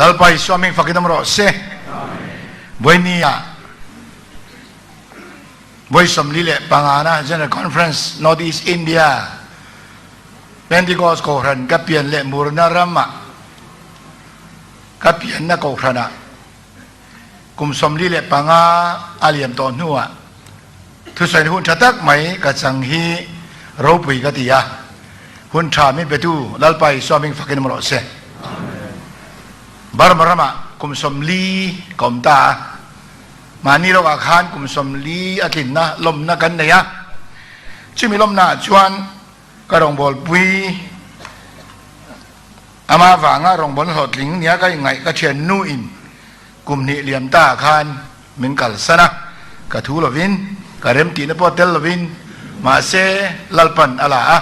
Lalpa Isua hming fakin awm rawh se. Vawinia vawi 45na General Conference North East India Pentecost Kohhran ka pian leh murna ramah ka pianna kohhranah kum 45 a liam tawh hnuah thusawi hun tha tak mai ka chang hi ropui ka ti a, hun tha min petu Lalpa Isua hming fakin awm rawh se. Burma ramah kum 40 ka awm ta a, mahni lawkah khan kum 40 a tlinna lawmna kan nei a, chumi lawmna ah chuan ka rawngbawlpui Amah vanga rawngbawlna hlawhtling nia ka ingaih ka thian nuin kum hnih liam ta ah khan min kalsan a, ka thu lovin, ka remtihna pawh tel lovin, mahse Lalpan a la a.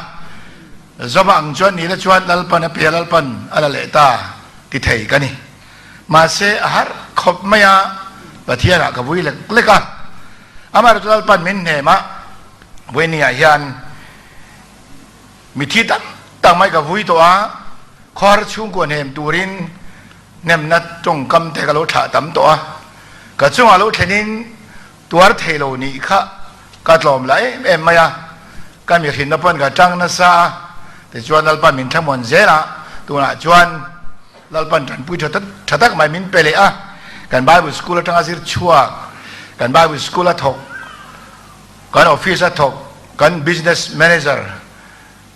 Zawma ang chuan ni la chuan Lalpan a pe a, Lalpan a la leh ta ti thei ka ni. Mahse a harh khawp mai a, Pathian ah ka vui lek lek a. Amaherawhchu Lalpan min hnem a, Vawinia hian Mithi tak tak mai ka vui tawh a, khawhar chhungkua hnem turin hnemna tawngkam te ka lo thlah tam tawh a, ka chungah lo thlenin tuar thei lo nih kha ka tlawm la em em mai a, ka mihrinna pawn ka tang nasa a, tichuan Lalpan min thlamuan zel a, tunah chuan Lalpan tanpui tha tha tak mai min pe leh a, kan Bible School atanga zir chhuak, kan Bible School a thawk, Kan office a thawk kan business manager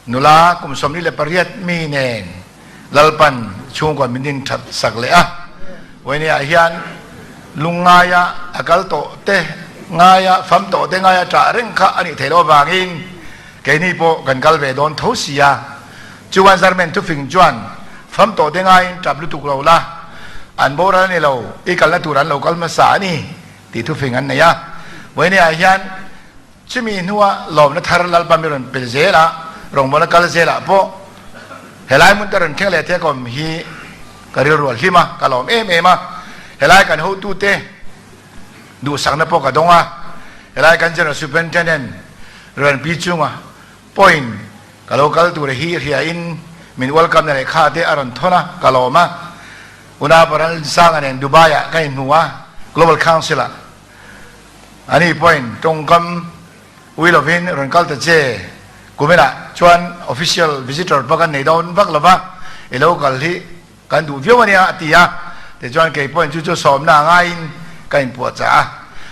nula kum 48 mi nen Lalpan chhungkua min din that sak leh a. Vawinia hian lungngaia a kal tawh te ngaia fam tawh te ngaia ṭah reng kha a nih theih loh avangin keini pawh kan kal ve dawn tho si a. Chuan Zarmen thufing chuan fam tawh te ngaiin ṭap lutuk lo la, an boral a ni lo, i kalna tur an lo kal hmasa a ni. Tih thufing an nei a. Vawinia hian chumi hnua lawmna thar Lalpa mi rawn pel zel a, rawngbawlna kal zelah pawh helai hmun te rawn thleng leh thek awm hi ka rilru a hlim a, ka lawm em em a. Helai kan hotute duhsakna pawh ka dawng a, helai kan General Superintendent Rawnpi chunga pawhin ka lo kal tur hi hriain min welcome na lehkha te a rawn thawn a, ka lawm a. Una Paral Sanga nen Dubai ah ka inhmu a, Global Council ah. Ani pawhin tawngkam ui lovin rawn kal ta che, kuminah chuan official visitor pawh kan nei dawn vak lova, i lo kal hi kan duh viau ania a ti a, tichuan kei pawhin chu chu sawmna a ngaiin ka inpuahchah a.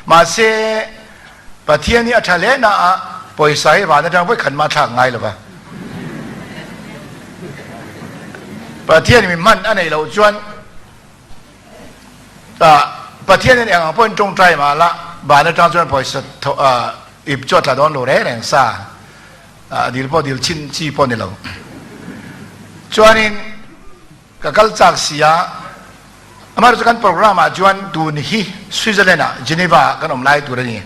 Mahse, Pathian hi a tha hle na a, pawisa hi van atang vawikhat mah thlak ngai lova. Pathian mi hman a neih loh chuan Pathian hian eng ang pawhin tawngtai mah la, van atang chuan pawisa ip chu a tla dawn lo reng reng sa, dil pawh dil chhin chi pawh ni lo. Chuanin Ka kal chak si a, amaherawhchu kan program ah chuan tun hi Switzerland ah Geneva ah kan awm lai tur a ni.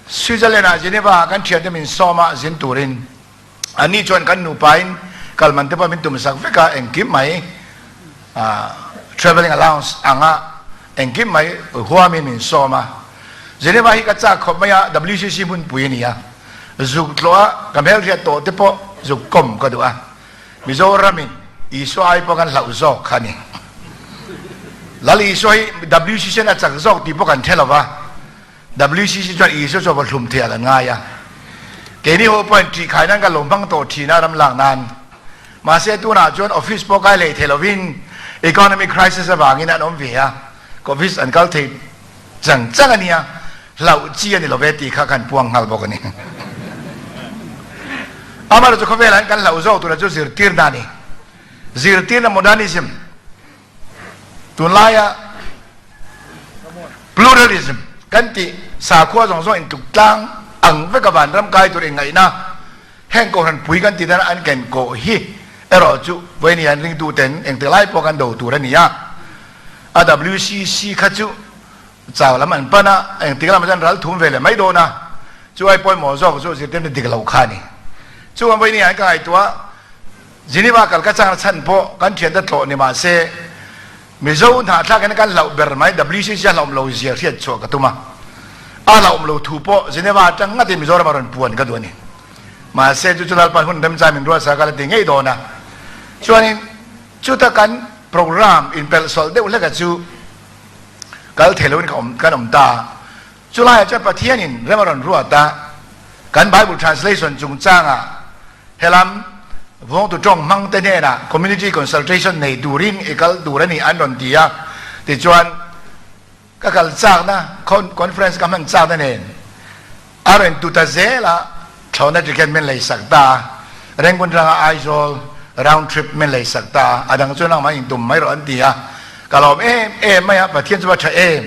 Switzerland ah Geneva ah kan thiante min sawm a zin turin anni chuan kan nupa in kal man te pawh min tum sak vek a, engkim mai travelling allowance anga engkim mai huamin min sawm a. Geneva hi ka chak khawp mai a, WCC hmunpui a ni a, zuk tlawh a ka hmelhriat tawh te pawh zuk kawm ka duh a. Mizoramin Isua ai pawh kan hlauh zawk kha a ni. Lal Isua hi WCC an a chak zawk tih pawh kan hre lo va, WCC chuan Isua chu a va hlum thei ah kan ngai a. Keini ho pawhin ṭih khai nan kan lo hmang tawh ṭhin a ram lak nan. Mahse tunah chuan office pawh kai leh thei lovin economic crisis avangin an awm ve a, office an kal thei chang chang a nia, hlauh chi a ni lo ve tih kha kan puang nghal bawk a ni. Amaherawhchu khawvelah hian kan hlauh zawk tura chu zirtirna a ni. Zirtirna modernism, tunlaia pluralism kan tih sakhua zawng zawng intluk tlang ang veka vanram kai tur inngaihna heng kohhran pui kan tih dan an ken kawh hi erawh chu vawiin hian ringtuten engtik lai pawh kan do tur a ni a. A WCC kha chu Chau lam an pan a, engtik lamah chuan ral thum ve leh mai dawn a, chu ai pawimawh zawk chu zirtirna dik lo kha a ni. Chuan vawiin hian ka ngaihtuah Geneva kal ka changna chhan pawh kan thiante tlawh ni mah se Mizo hnahthlak hian kan hlauh ber mai WCC a hlauhawm lo zia hriat chhuah ka tum a, a hlauhawm lo thu pawh Geneva atang ngatin Mizoram a rawn puan ka duh a ni. Mahse chu chu Lalpan hun remchang min ruatsak a la ti ngei dawn a, chuanin chuta kan. Programme inpelhsawlh deuh hleka chu kal thei loin ka awm kan awm ta. Chulaiah chuan Pathianin rem a rawn ruat a, kan Bible translation chungchangah helam vawngtu tawng hmangte hnenah community consultation nei turin i kal tur a ni an rawn ti a. Tichuan ka kal chakna conference ka hman chakna nen a rawn tu ta zel a, thlawhna ticket min lei sak ta a, Rangoon ranga Aizawl round trip min lei sak ta a, a dang chu nangmah intum mai rawh an ti a, ka lawm em em mai a, Pathian chu va tha em,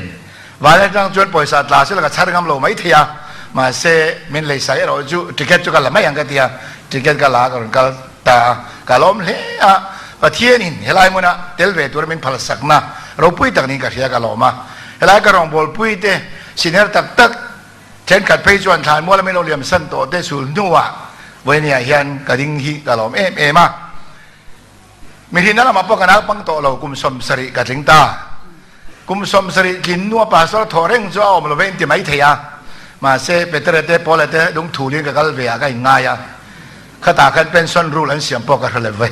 van atang chuan pawisa tla sela ka chhar ngam lo mai thei a, mahse min lei sak erawh chu ticket chu ka la mai ang ka ti a, ticket ka la a ka rawn kal ta a, ka lawm hle a, Pathianin helai hmuna tel ve tura min phal sakna ropui tak niin ka hria ka lawm a, helai ka rawngbawlpui te senior tak tak Thenkhat phei chuan thlanmual a min lo liam san tawh te sul hnuah Vawinia hian ka ding hi ka lawm em em a. Mihrina lamah pawh ka naupang tawh lo, kum 70 ka tling ta. Kum 70 tlin hnua pastor thawh reng chu a awm lo ve inti mai thei a. Mahse, Petere te, Paula te lungthulin ka kal ve ah ka inngai a. Khatah khan pension rule an siam pawh ka hre lo ve.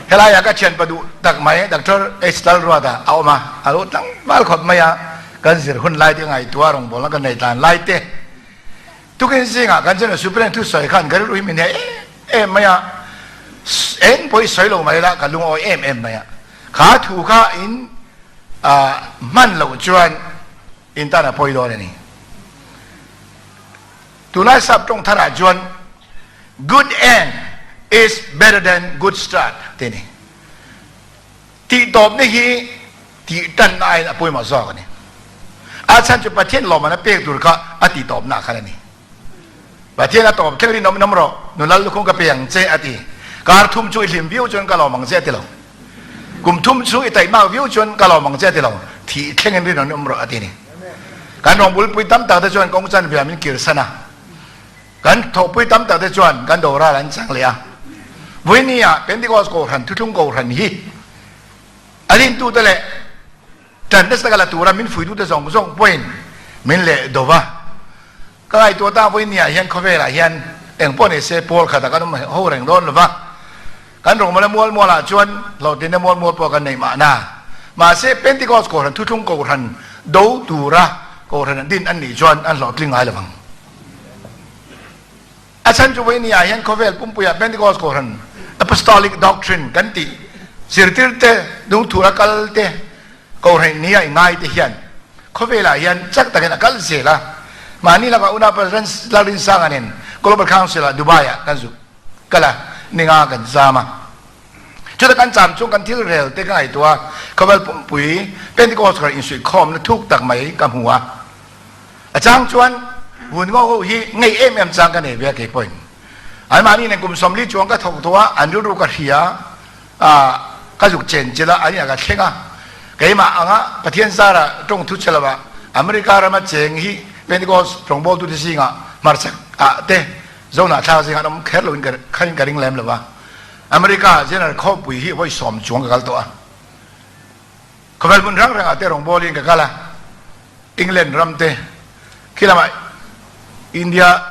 Helaiah ka thianpa duh tak mai Doctor H Lalruata a awm a, a lo tlangval khawp mai a, kan zir hun lai te ngaihtuah rawngbawlna kan nei tlan lai te tukin zingah kan General Superintendent thusawi khan ka rilru hi min heh em em mai a, eng pawh hi sawi lo mai la ka lungawi em em mai a, kha thu kha in hman loh chuan In tan a pawi dawn a ni. Tunlai sap tawng tharah chuan good end is better than good start tih a ni. Tih tawpna hi tih tanna aiin a pawimawh zawk a ni. A chhan chu Pathian lawmman a pek tur kha a tih tawpna khan a ni. Pathian a tawp thleng rinawm in awm rawh, nu lal lukhum ka pe ang che a ti. Kar thum chu i hlim viau chuan ka lawm ang che a ti lo. Kum thum chu i taihmak viau chuan ka lawm ang che a ti lo. Thih thlengin rinawm in awm rawh a ti a ni. Kan rawngbulpui tam tak te chuan kawng chanve ah min kirsan a. Kan thawhpui tam tak te chuan kan doral an chang leh a. Vawiini ah Pentecost Kohhran, Thuthlung Kohhran hi a rintute leh Ṭan nasa taka la tura min fuitute zawng zawng pawhin min leh do va. Ka ngaihtuah ta vawinia hian khawvelah hian eng pawh ni se pawl khatah kan awm ho reng dawn lo va. Kan rawngbawlna mual mualah chuan hlawhtlinna mual mual pawh kan nei mahna. Mahse Pentecost Kohhran thuthlung Kohhran do tura Kohhran an din an nih chuan an hlawhtling ngai lo vang. A chhan chu vawinia hian khawvel pumpuiah Pentecost Kohhran Apostolic Doctrine kan tih zirtir te, lungthura kal te, Kohhran nia i ngai te hian khawvelah hian chak takin a kal zel a. Mahni lakah unau President Lalrinsanga nen Global Council ah Dubai ah kan zuk kal a, ninga kan zam a. Chuta kan cham chung kan thil rel te ka ngaihtuah a, khawvel pumpui Pentecost Kohhran insuihkhawmna thuk tak mai ka hmu a. A chang chuan vun ngo ho hi ngei em em chang ka nei ve a kei pawhin. Anmahni nen kum 40 chuang ka thawk tawh a, an rilru ka hria a, ka zuk chen chilh a, an inah ka thleng a. Keimah anga Pathian zara tawng thu che lova America rama cheng hi Pentecost rawngbawltute zingah hmarchhak ah te Zohnahthlak zingah an awm kher loin kharin ka ring lem lo a. America General khawpui hi vawi sawm chuang ka kal tawh a. Khawvel hmun hrang hrangah te rawngbawlin ka kal a, England ram te, khi lamah India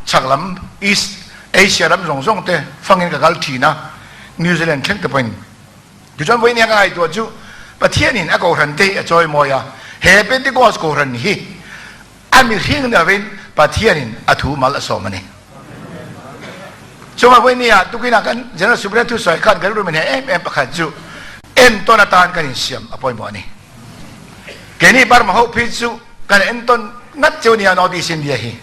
chhak lam East Asia ram zawng zawng te fangin ka kal thin a, New Zealand thleng te pawhin. Tichuan vawiin ka ngaihtuah chu Pathianin a kohhran te hi a chawimawi a, he Pentecost kohhran hi a mihring ni lovin Pathianin a thu mal a sawm a ni. Chuvang vawiin ah tukinah kan General Superintendent thusawi khan kan rilru min heh em em pakhat chu entawn atan kan insiam a pawimawh a ni. Keini Burma ho phei chu kan entawn ngat cheu nia North East India hi.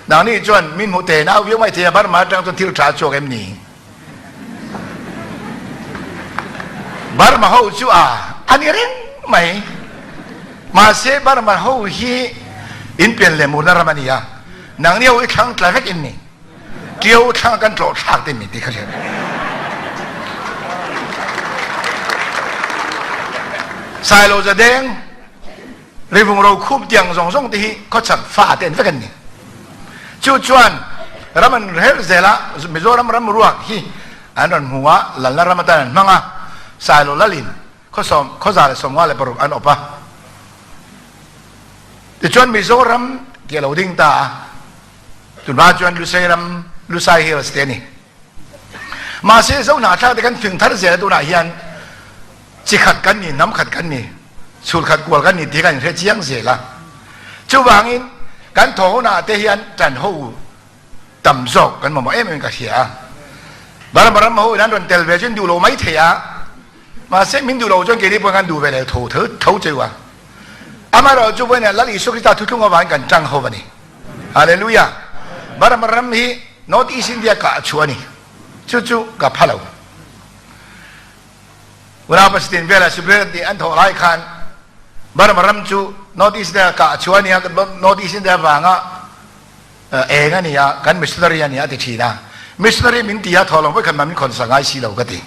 Nangni chuan min hmu te nau viau mai thei a Burma atang chuan thil tha a chhuak em ni? Burma ho chu a a ni reng mai. Mahse Burma ho hi in pian leh murna ram a ni a, nangni ho i thlang tla vek in ni. Ṭio thlang kan tlawh thlak te mi ti kha hriat. Sailo zadeng rivung ro khup tiang zawng zawng te hi khawchhak fa te an vek an ni. Chu chuan ram an rel zel a, Mizoram ram ruak hi an rawn hmu a, lalna ram atan an hmang a, Sailo lalin khawsawm 156 an awp a. Tichuan Mizoram tih a lo ding ta a, tunhma chuan Lusei ram Lusai Hills te a ni. Mahse Zohnahthlak te kan fing thar zel tunah hian chi khat kan ni, hnam khat kan ni, chhul khat kual kan ni tih kan inhre chiang zel a. Chuvangin kan thawhhona te hian tan ho tam zawk kan mamawh em em ka hria a. Burma ram ho in an rawn tel ve chu an duh lo mai thei a, mahse min duh lo chuan keini pawhin kan duh ve leh tho tho cheu a. Amaherawhchu chu vawiinah Lal Isua Krista thuthlung avangin kan tang ho a ni. Hallelujah! Burma ram hi North East India kah chhuah a ni. Chu chu ka pha lo. Unau President velah Supreme tih an thawh lai khan Burma ram chu North East India kah chhuah a ni a, North East India vanga eng a ni a, kan missionary a ni a ti thin a. Missionary min ti a thawh lo vawikhat mah min khawnsa ngai si lo ka ti.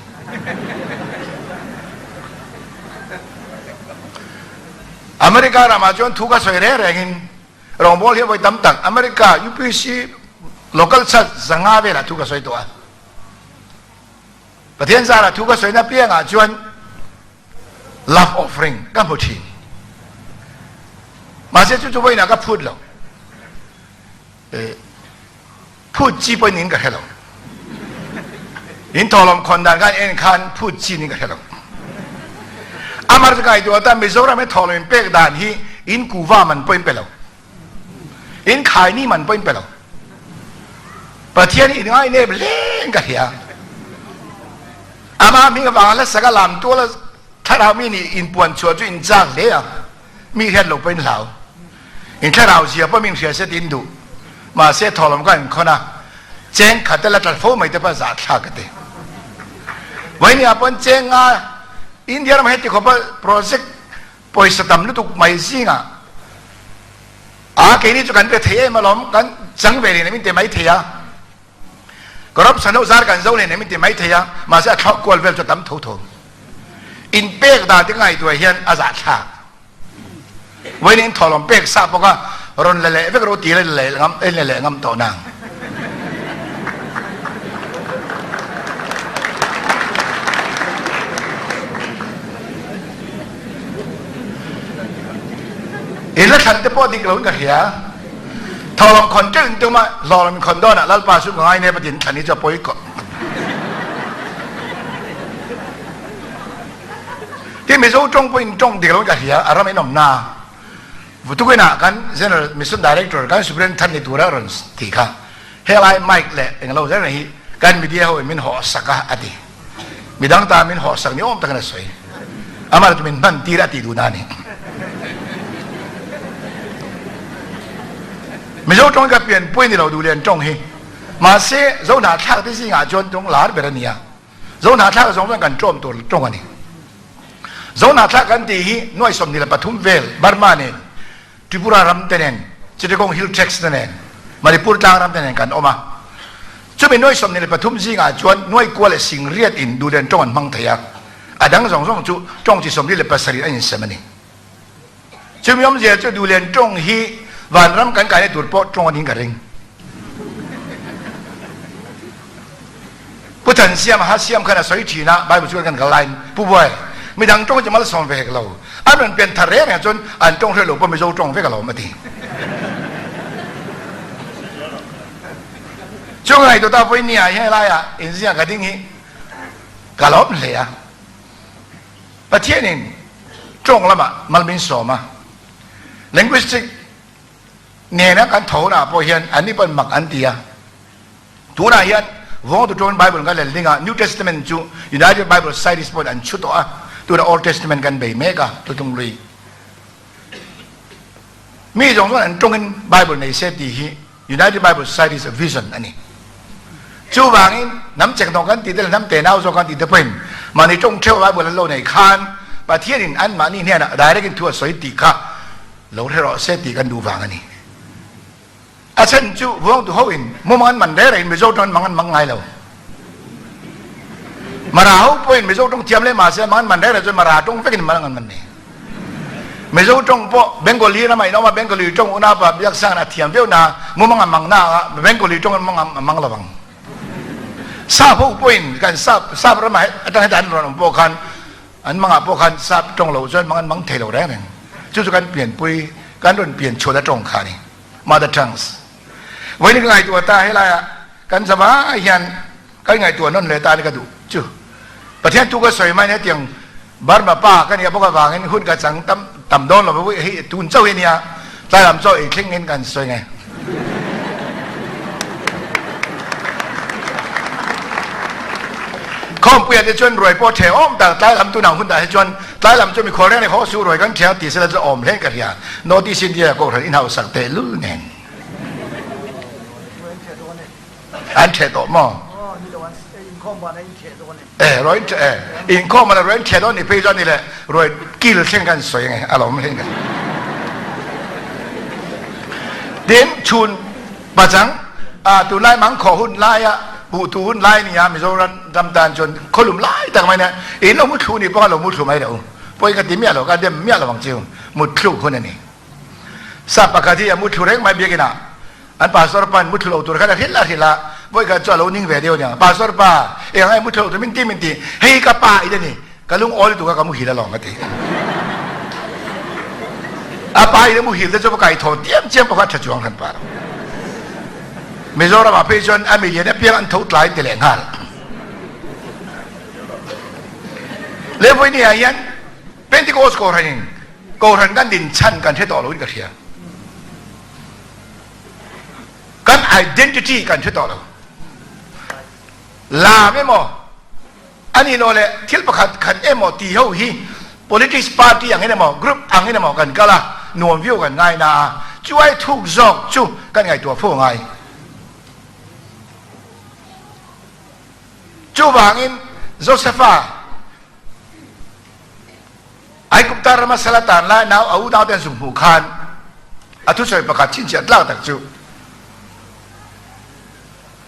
America ramah chuan thu ka sawi reng rengin Rawngbâwl hi vawi tam tak America UPC local church 500 velah thu ka sawi tawh a. Pathian zarah thu ka sawina piangah chuan love offering ka hmu thin. Mahse chu chu vawiinah ka phut lo. Phut chi pawhin in ka hre lo. In thawhlawm khawn dan khan en khan phut chi in ka hre lo. Amar chu kai tu ata Mizoram he thawhlawm in pek dan hi in kuva man pawhin pe lo. In khai ni man pawhin pe lo. Pathian in ngai nep leng ka hria. Ama hming avanga la saka lam tuala thlarau mi nih in puan chhuah chu in chak hle a. Mi hriat lo pawhin hlau. In thlarau zia pawh min hria se tiin duh. Mahse thawhlawm ka in khawn a, cheng khat te la tlat fo mai te pawh zah thlak ka ti. Vawinia pawn cheng nga India ram heti khawpa project pawisa tam lutuk mai zingah a keini chu kan pe thei em alawm kan chang ve nen min ti mai thei a. Corruption ho zar kan zo nen min ti mai thei a, mahse a thlauh kual vel chu a tam tho tho. In pek dan te ka ngaihtuah hian a zah thlak. Vawiin in thawhlawm pek sa bawk a, rawn la leh vek rawh ti la leh ngam en la leh ngam tawh nang. In la thlan te pawh dik lo in ka hria. Thawhlawm khawn teuh in tum a, hlawhlawm in khawn dawn ah Lalpa chu ka ngai nep a tin thlan hi chu a pawi kawp. Tin Mizo tawng pawhin tawng dik lo in ka hria, a ram in awm na. Vutukin ah kan General Mission Director kan Superintendent than ni tura rawn ti kha helai mic leh englo zel hi kan media ho in min hawh sak a a ti. Midang ta min hawh sak ni awm takin a sawi. Amah chu min hman tir a ti duh na a ni. Mizo tawng hi ka pianpui ni lo duhlian tawng hi. Mahse Zohnahthlak te zingah chuan tawng lar ber a ni a. Zohnahthlak zawng chuan kan tlawm tur tawng a ni. Zohnahthlak kan tih hi nuai 23 vel Burma nen, Tripura ram te nen, Chittagong Hill Tracts te nen, Manipur tlang ram te nen kan awm a. Chumi nuai 23 zingah chuan nuai kua leh sing riat in duhlian tawng an hmang thei a, a dang zawng zawng chu tawng chi 47 an insem a ni. Chumi awmzia chu duhlian tawng hi vanram kan kaina tur pawh tawng a niin ka ring. Pu Thansiam ha siam khan a sawi thin a, Bible chu kan kal laiin Pu Buai, midang tawng chu malsawm ve hek lo, an rawn pian thar reng reng chuan an tawng hriat lo pawh Mizo tawng vek alawm a ti. Chu ngaihtuah ta pawhin ni ah hian helaiah inziak ka ding hi ka lawm hle a. Pathianin tawng lamah mal min sawm a, linguistic nena kan tho hunah pawh hian anni pawn mak an ti a. Tunah hian Vawngtu tawngin Bible kan lel ding a, New Testament chu United Bible Societies pawhin an chhu tawh a, tunah Old Testament kan bei mek a, Thuthlung Hlui. Mi zawng chuan an tawngin Bible nei se tih hi United Bible Societies vision a ni. Chuvangin hnam chekhnawk kan tih te leh hnam tenau zawk kan tih te pawhin mahni tawng theuh Bible an lo nei khan Pathianin anmahni hnenah direct in thu a sawi tih kha lo hre rawh se tih kan duh vang a ni. A chhan chu vuangtu ho in mumang an man reng rengin Mizo tawng an mang an mang ngai lo. Mara ho pawhin Mizo tawng thiam leh mahse mang an man reng reng chuan Mara tawng vekin mang an man ni. Mizo tawng pawh Bengali ramah in awm a, Bengali tawng unaupa Biaksang a thiam viau na, mumang a mang na a, Bengali tawng an mang a mang lo ang. Sap ho pawhin kan sap sap ramah atang heta an rawn awm pawh khan an mangah pawh khan sap tawng lo chuan mang an mang thei lo reng reng. Chu chu kan pianpui kan rawn pian chhuat a tawng kha a ni. Mother tongues. Vawiin ka ngaihtuah ta helaiah kan zavai hian. Kan ngaihtuah nawn leh ta a ni ka duh chu. Pathian thu ka sawi mai hetiang Burma pa ka nih bawk avangin hun ka chang tam tam dawn lo va hei tun chauh hi a nia tlai lam chaw ei thleng in kan sawi nge. Khawmpuia te chuan ruai pawh ṭheh awm tak tlai lam tunah hun dah hi chuan tlai lam chu mikhual reng reng haw su ruai kan ṭheh a ti sela chu awm hlen ka hria North East India Kohhran inhausak tehlul nen. An ṭheh tawh maw? Eh, ruai eh, inkhawm ala ruai ṭheh dawn ni phei chuan ni le ruai kil thleng kan sawi ange a lawm thleng kan. Tin, chhun pachang a tunlai mangkhawh hun laia buhtu hun lai nia Mizoram ram tan chuan khawlum lai tak mai nia in lo muthlu ni pawh a lo muthlu mai lo pawi ka ti miah lo ka dem miah lo ang chiu mutthluk hun a ni. Sap pakhat hi a muthlu reng mai biakin ah An pastor pa in muthlu lo tur khan a hrilh a hrilh a, vawikhat chu a lo ning ve deuh aniang, Pastor pa, eng ai muthlu lo tur min ti min ti, hei ka pa in a ni, ka lungawi lutuk a ka muhil alawng a ti. A pa in a muhil te chu va kai thaw diam chiam pawh kha a tha chuang hran pa lo. Mizoram ah phei chuan a milian apiang an tho tlai ti leh nghal. Le vawiin ah hian Pentecost Kohhran in Kohhran kan din chhan kan hre tawh lo in ka hria. Kan identity kan hre tawh lo. Lam emaw, a nih loh leh thil pakhat khat emaw ti ho hi politics party angin emaw, group angin emaw kan kal a, nuam viau kan ngai na a, chu ai thuk zawk chu kan ngaihtuah fo ngai. Chuvangin Josepha Aigupta rama sal a tan lai nau a unaute an zung hmuh khan a thusawi pakhat chhinchhiah tlak tak chu,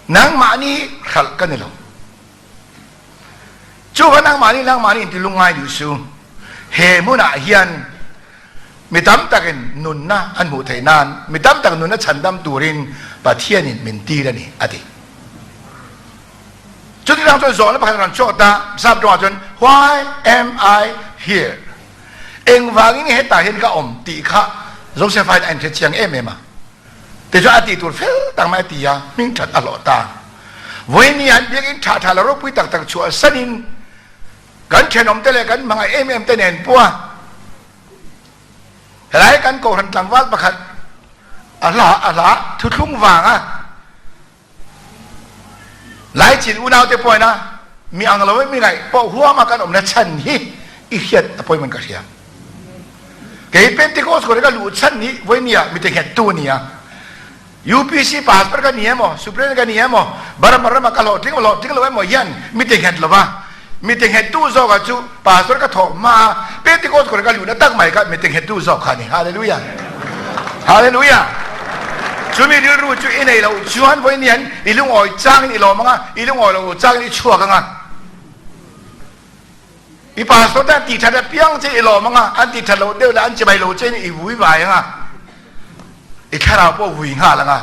Nangmahni hralh ka ni lo. Chu kha nangmahni nangmahni inti lungngai duh su. He hmunah hian mi tam takin nunna an hmuh theih nan, mi tam tak nunna chhandam turin Pathianin min tir a ni, a ti. Chutiang chuan zawhna pakhat rawn chhuak ta, Sap tawngah chuan Why am I here? Engvangin nge hetah hian ka awm tih kha Joseph-a hian a inhre chiang em em a. Tichuan a tih tur fel tak mai a ti a, hming that a hlawh ta. Vawiin hian biakinn tha tha la ropui tak tak chhuah sanin kan thenawmte leh kan hmangaih em em te nen pawha helai kan kohhran tlangval pakhat a hla a hla thuthlung vanga Laichin unaute pawina mi ang lo in mi ngaih pawh huam a kan awmna chhan hi i hriat a pawimawh in ka hria. Kei Pentecost kawr hi ka luh chhan hi vawinia mi te nghet tu a ni a. UPC pastor ka ni emaw, Supreme ka ni emaw, Burma rama ka hlawhtling emaw hlawhtling lo emaw hian mi te nghet lova mi te nghet tu zawk ah chu pastor ka thawh hma a Pentecost kawr ka luhna tak mai kha mi te nghet tu zawk kha a ni. Hallelujah! Hallelujah! Chumi rilru chu i nei loh chuan vawiin hian i lungawi changin i lawm ang a, i lungawi loh changin i chhuak ang a. I pastor te an tih that apiang che i lawm ang a, an tih that loh deuh leh an chibai lo chein i vui vai ang a, i thlarau pawh vui nghal ang a.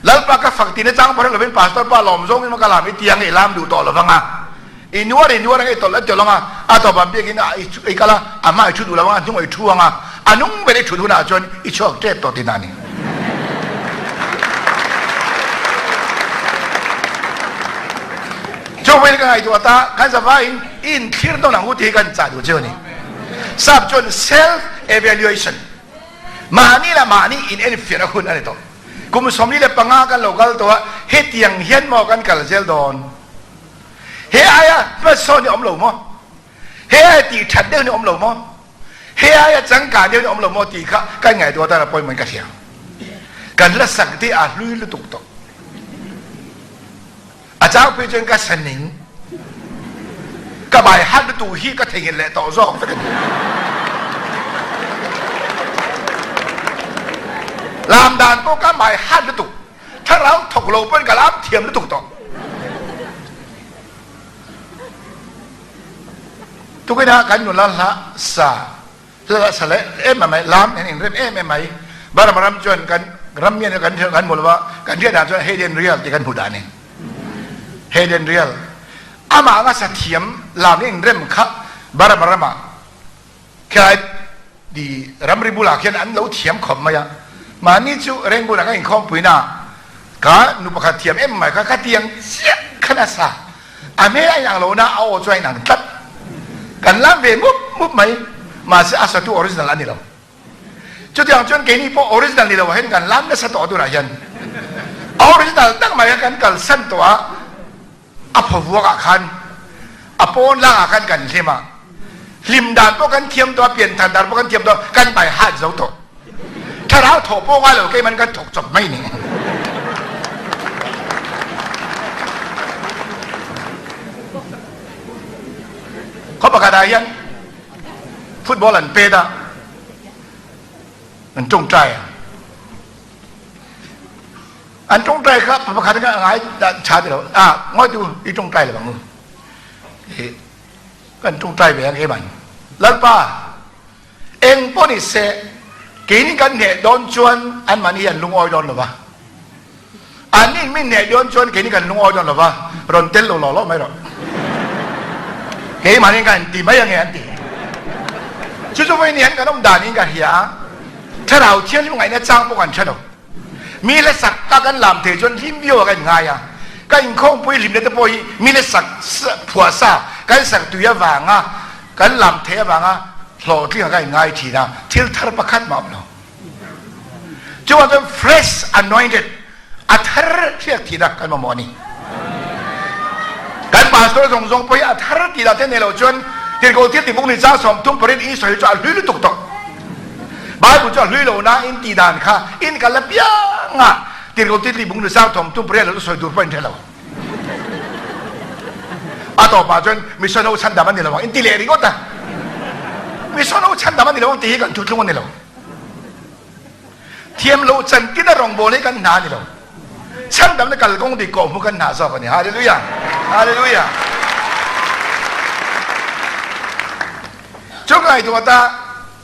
Lalpa ka fak tihna chang pawh hre lovin pastor pa lawm zawngin maw ka lam i tiang i lam duh tawh lo vang a. I nuar i nuar ang i tawlh a tawlh ang a, a tawpah biakin ah i kal a, a hmaah i thu duh lo ang a, a hnungah i thu ang a, a nung ber i thut hunah chuan i chhuak tep tawh tihna a ni. Chuvangin ka ngaihtuah ta, kan zavaiin i inthlir dawn ang u tih hi kan chah duh chiu a ni. Sap chuan self evaluation, mahni leh mahni inenfiahna hun a ni tawh. Kum 45 kan lo kal tawh a, hetiang hian maw kan kal zel dawn? He aia hmasawn hi a awm lo maw? He aia tih that deuh hi a awm lo maw? He aia changkang deuh hi a awm lo maw tih kha kan ngaihtuah atan a pawimawhin ka hria. Kan la sak te a hlui lutuk tawh. A changpui chuan ka sa ning. Ka bai hat lutuk hi ka theihnghilh leh tawh zawk vek a ni. Lam dan pawh ka bai hat lutuk. Thlarau thawk lo pawn ka lam thiam lutuk tawh. Tukin ah kan nula hla sa hla sa le em mai lam en in rem em em mai Burma ram chuan kan ram mian kan kan hmu lova kan hriat dan chuan Hayden Real ti kan hmu dan in Hayden Real amah nga sa thiam lam in rem kha Burma rama Khilai di ramri bulah khian an lo thiam khawp mai a, mahni chu Rangoon ah ka inkhawmpui na ka nu pakhat thiam em mai kha ka tiang chiah. khan a sa. A hmel a inang lo na a aw chu a inang tlat. Kan lam ve mup mup mai. Mahse a satu original a ni lo. Chutiang chuan keini pawh original ni lo ah hian kan lam nasa tawh tunah hian. A original tak mai kha kan kalsan tawh a, a phawvuak ah khan a pawn lang ah khan kan hlim a. Hlim dan pawh kan thiam tawh a, pianthar dan pawh kan thiam tawh a, kan by heart zo tawh. Thlarau thawh pawh ngai lo keiman kan thawk chawp mai ni. Khaw pakhat ah hian football an pet a, an tawngtai a. An tawngtai kha pakhat kha ngai tha ti lo. Ah, ngawi tu i tawngtai lo ang u. Kan tawngtai ve ang keiman. Lalpa Eng pawh ni se, keini kan hneh dawn chuan anmahni hi an lungawi dawn lo va. Anni min hneh dawn chuan keini kan lungawi dawn lo va, rawn tel lo law law mai rawh. Keimahni kan inti mai ange an ti. Chu chu vawiin hian kan awm danin ka hria a, Thlarau Thianghlim ngaihna chang pawh kan hre lo. Mi le sak ka kan lam thei chuan hlim viau ah ka inngai a, ka inkhawmpui hlimna te pawh hi mi le sak phuah sa kan sak tui avanga kan lam theih avanga hlawhtling ah ka inngai thin a, thil thar pakhat mah a awm lo. Chuvang chuan fresh anointed a thar hriak thina kan mamawh a ni. Kan pastor zawng zawng pawh hi a thar tih lah te nei lo chuan Tirhkoh thil tihbuk ni chang 38 in sawi chu a hlui lutuk tawh. Bible chu a hlui lo na in tih dan kha in kal apiang a Tirhkoh thil tihbuk ni chang 38 lo chu sawi tur pawh in hre lo. A tawpah chuan mission ho chhandam a ni lo ang in ti leh ringawt a. Mission ho chhandam a ni lo ang tih hi kan thuthlung a ni lo. Thiam lo chantin a rawngbâwl hi kan hna a ni lo. Chhandamna kalkawng dik kawh hmu kan hna zawk a ni. Hallelujah! Hallelujah! Chu ka ngaihtuah ta,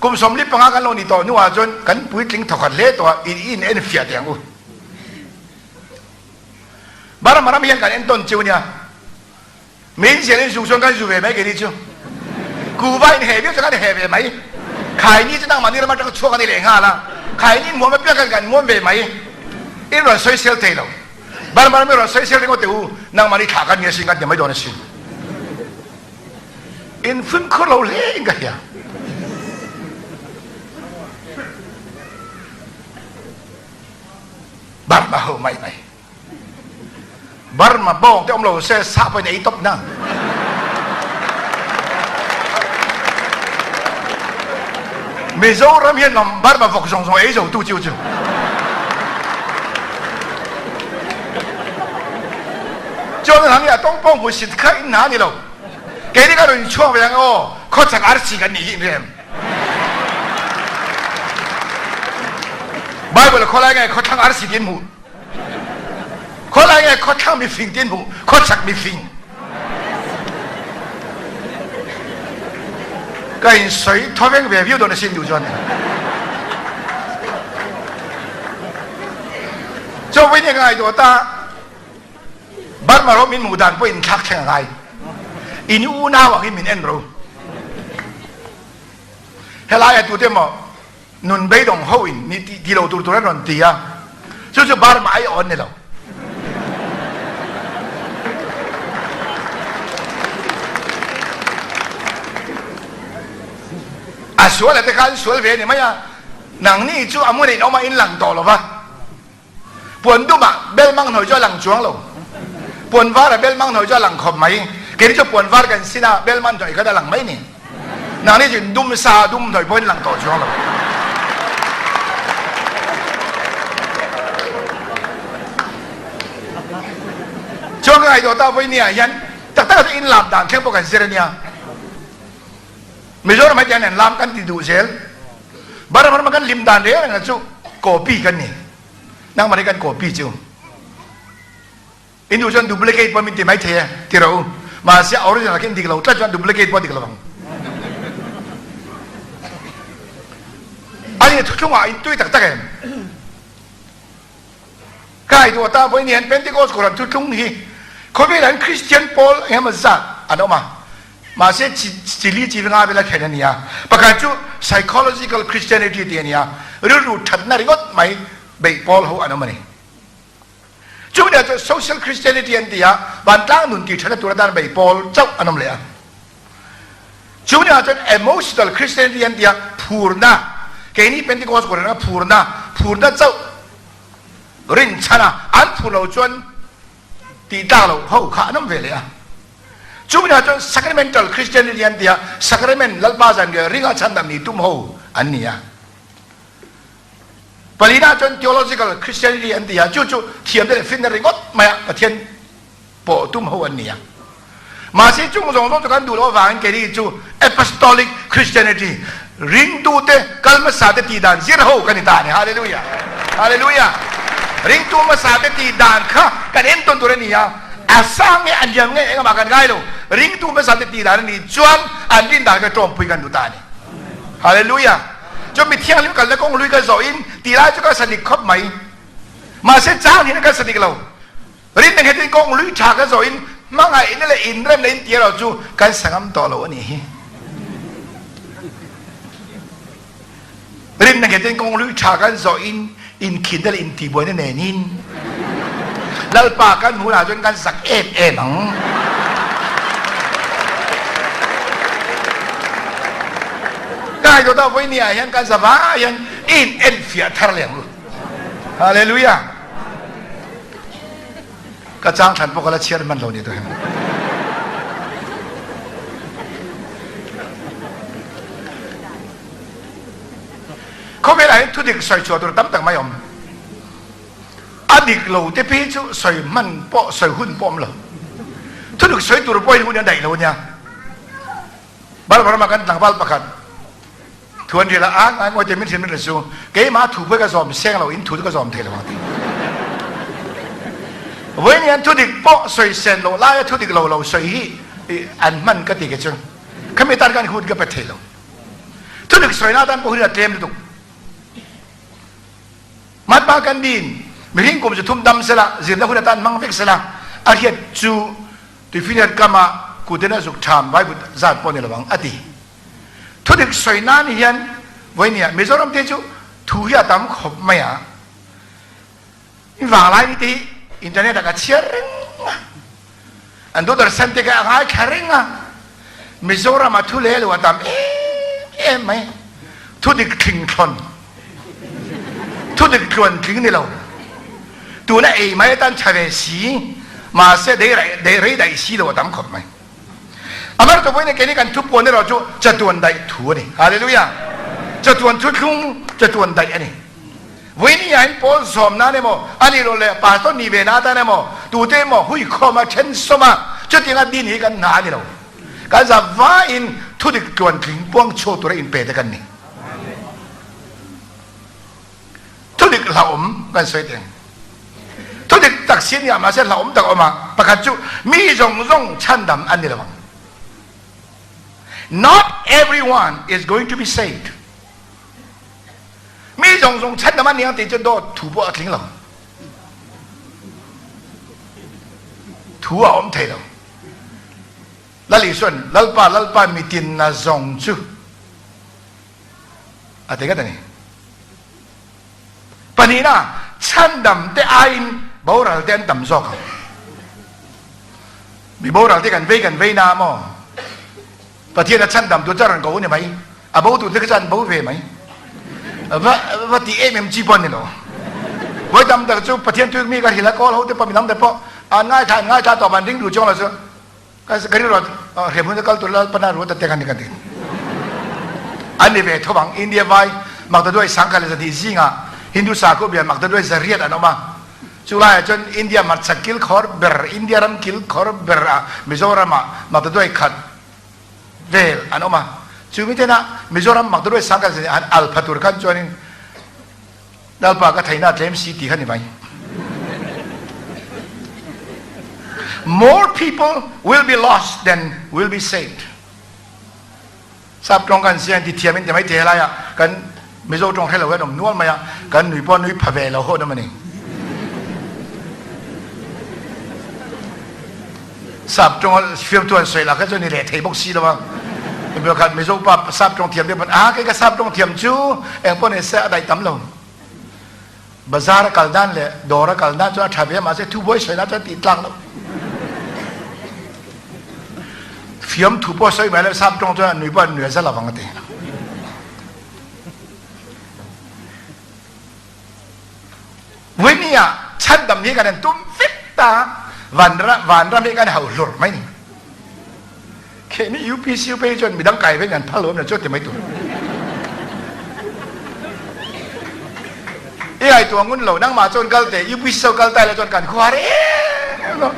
kum 45 kan lo ni tawh hnuah chuan kan puitling thawkhat hle tawh a, in in en fiah teh ang u. Burma ram hian kan entawn chiu nia. Min zial in zu chuan kan zu ve mai keini chu. Kuva in he viau chuan kan he ve mai. Khaini chu nangmahni ram atanga chhuak a ni leh nghal a. Khaini in muam apiang khan kan muam ve mai. In rawn sawisel thei lo. Burma ram i rawn sawisel ringawt teh u, nangmahni thlah kan ni asin kan ti mai dawn asin. In fimkhur lo hle in ka hria. Burma ho mai mai. Burma bawng te awm lo se sap in ei top na. Mizoram hian ngam Burma vok zawng zawng ei zo tu chiu chu. Chuan hang ya tong pong hu sit kha in na ni lo. Ke ni ka ron chuang ve ang o kho chak arsi kan ni hi rem. Bible kholai ngai kho thlang arsi tin mu. Khualai nge khuathlang mifing tin hmuh khuachak mifing ka in soi thoveng ve viau dawn asin duh chuan cho voi ne ngai do ta Burma ro min mu dan pawh in thlak thleng ngai in unau ang in min en ro helai atu te maw Nun beidawng ho in ni ti lo tur tur an rawn ti a, chu chu Burma ai awn ni lo. A sual a te kha an sual ve ni mai a, nangni chu a hmun in awm a in lang tawh lo va. Puan dum ah bel mang hnawi chu a lang chuang lo. Puan var ah bel mang hnawi chu a lang khawp mai. Keini chu puan var kan sin a, bel man hnawi khan a lang mai ni. Nangni chu in dum sa dum hnawi pawh in lang tawh chuang lo. Chuan ka ngaihtuah ta vawi ni ah hian tak tak ah chuan in lam dan thleng pawh kan zir a nia. Mizoram ah hian an lam kan ti duh zel. Burma rama kan lim dan reng reng chu copy kan ni. Nangmah hi kan copy chu. In duh chuan duplicate pawh min ti mai thei e, ti rawh u. Mahse original khi in dik lo tlat chuan duplicate pawh dik lo ang. Ani thuthlungah in tui tak tak em? Ka ngaihtuah ta vawiin hian Pentecost Kohhran thuthlung hi khawvelah hian Kristian pawl engemaw zat an awm a, mahse chili chi nga vela then a ni a. Pakhat chu Psychological Christianity tih a ni a, rilru thatna ringawt mai beih pawl ho an awm a ni. Chu nih chuan Social Christianity an ti a, vantlang nun tih thatna tur atan bei pawl chauh an awm leh a. Chu nih chuan Emotional Christianity an ti a, phurna, keini Pentecost kohhran anga phurna, phurna chauh rinchhan a, an phur lo chuan tih tlak loh ho kha an awm ve leh a. Chu nih chuan Sacramental Christianity an ti a, sacrament Lalpa zanriah ringa chhandam ni tum ho an ni a. Palina chuan theological Christianity an ti a, chu chu thiamna leh finna ringawt maia Pathian pawh tum ho an ni a. Mahse chung zawng zawng chu kan duh loh avangin keini chu Apostolic Christianity, ringtute kal hmasate tih dan zir ho kan ni ta a ni. Hallelujah! Hallelujah! Ringtu hmasate tih dan kha kan entawn tur a ni a, a sang nge a liam nge engah mah kan ngai lo, ringtu hmasate tih dan a nih chuan an rin dan kha tawmpui kan duh ta a ni. Hallelujah! Chu mi thianghlim kalna kawng lui ka zawh in ti lai chu ka sa dik khawp mai. Mahse chang hian ka sa dik lo. Rinna nghet in kawng lui tha ka zawh in hmangaihna leh inremna in ti erawh chu kan sa ngam tawh lo a nih hi. Rinna nghet in kawng lui tha kan zawh in inkhinna leh intihbuaina nen in Lalpa kan hmuh ah chuan kan zak em em ang. Ka ngaihtuah ta vawi ni ah hian kan za vai hian in enfiah thar leh ang u. Hallelujah. Ka chang thlan pawh ka la chhiar hman lo ni tu hian. Khawvel ah hian thudik sawi chhuah tur tam tak mai awm. A dik lo te phei chu sawi hman pawh sawi hun pawh awm lo. Thudik sawi tur pawhin hun a daih lo ania. Barma rama kan tlangval pakhat thu an ril a, a ngai ngawi te min hrilh min hrilh su, keimah thu pawh ka zawm seng lo in thu chu ka zawm thei lo ang ti. Vawiin hian thudik pawh sawi sen loh laia thudik lo lo sawi hi an hman ka ti ke chu khami tan khan hun ka pe thei lo. Thudik sawina atan pawh hun a tlem lutuk. Mahatma Gandhi-in mihring kum zu thum dam sela, zirna hun atan hmang vek sela, a hriat chu tuifinriat kama kuten a zuk ṭham Bible zat pawh ni lo ang, a ti. Thudik sawi nan hian vawinia Mizoram te chu thu hi a tam khawp mai a, i vanglai ni te hi internet ah ka chhiar reng a, an Doordarshan te kha a ngaithla reng a, Mizoram ah thu leh lo a tam em em mai, thudik thling thlawn, thudik tluan tling ni lo, tuna ei mai atan tha ve si, mahse dei rei daih si lo a tam khawp mai. Amar tu vawiin keini kan thupuan erawh chu chatuan daih thu a ni. Hallelujah! Chatuan thuthlung, chatuan daih a ni. Vawiin hi an pawl zawm nan emaw, a nih loh leh pastor nih ve na atan emaw, tute emaw huikhawm a then sawm a, chutianga din hi kan hna a ni lo. Kan za vaiin thudik tluantling puang chhuak tura inpe te kan ni. Thudik hlauhawm kan sawi teng. Thudik tak si nia mahse hlauhawm tak a awm a, pakhat chu mi zawng zawng chhandam an ni lo ang. Not everyone is going to be saved. Mi zawng zawng chhandam an ni ang tih chu dawt thu pawh a tling lo. Thu a awm thei lo. Lal Isuan, Lalpa, Lalpa, mitin na zawng chu a ti ngat a ni. Pahnihna, chhandam te aiin boral te an tam zawk ang. Mi boral te kan vei kan vei na maw? Pathian a chhandam tur chu a rawn ko ni mai. A bo tur te kha chu an bo ve mai. Va va ti em em chi pawh a ni lo. Vawi tam tak chu Pathian tuik mi ka hrilh a, kawl ho te pawh midang te pawh an ngaithla an ngaithla tawp an ring duh chuang lo chu. Ka rilru ah hrem hun a kal tur Lalpana ruat a tek a ni ka ti. An ni ve tho ang. India vai Maktaduai sangkhat leh zahnih zingah Hindu sakhaw bian Maktaduai zariat an awm a. Chu laiah chuan India hmarchhak kilkhawr ber, India ram kilkhawr ber ah Mizoram ah Maktaduai khat vel an awm a. Chu mi tena Mizoram Maktaduai sangkhat leh zahnih an al pha tur khan chuanin Lalpa ka theihna a tlem si ti kha ni mai. More people will be lost than will be saved. Sap tawng kan sian ti thiam in ti mai thei helai ah kan Mizo tawng hre lo hian awm nual mai a, kan nui pawh nui pha ve lo hawn awm a ni. Sap tawng fiamthu an sawi lah kha chuan ni leh thei bawk si lo a. Khat Mizo pa sap tawng thiam deuh pawn a kei ka sap tawng thiam chu eng pawh ni se a daih tam lo. Bazar a kal dan leh dawr a kal dan chuan a tha ve a, mahse thubuai sawi nan chuan tih tlak loh. Fiamthu pawh sawi mai lo, sap tawng chuan a nui pawh an nui a za lovang a ti. Vui ah chhandam hi kan han tum vek ta, vanram hi kan hau hlur mai ni. Khehni UPC phei chuan midang kai vek an phal lo em chu ti mai tur. I ngaihtuah ngun lo, nangmah chuan kal teh, UPC ho kal tai la chuan kan khuar em lo.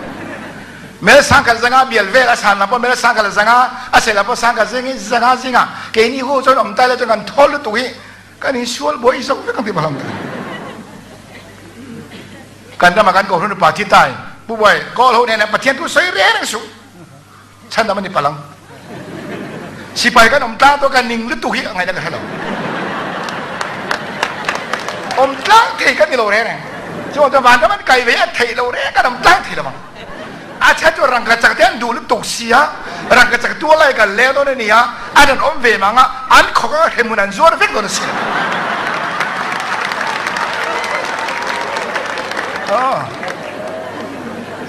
Mel sangkhat zanga bial vel a san lam pawh mel sangkhat zanga a seh lam pawh sangkhat zing zanga zinga keini ho chuan awm tai la chuan kan thawl lutuk hi kan insual buai zo vek ang tih pahlam ta. Kan rama kan kohhran upa thi tai Pu Buai kawl ho nen Pathian thu sawi reng reng suh. Chhandam a ni palang. Sipai kan awm tlang to kan ning lutuk hi a ngaihna ka hre lo. Awm tlang thei kan ni lo reng reng. Chuan chuan vanram an kai ve a theih lo reng kan awm tlang thei lo ang. A chhan chu rangkachak te an duh lutuk sia, rangkachak tual lai kan leng dawn a nia, an rawn awm ve mang a, an khawk anga hremhmun an zuar vek dawn a si.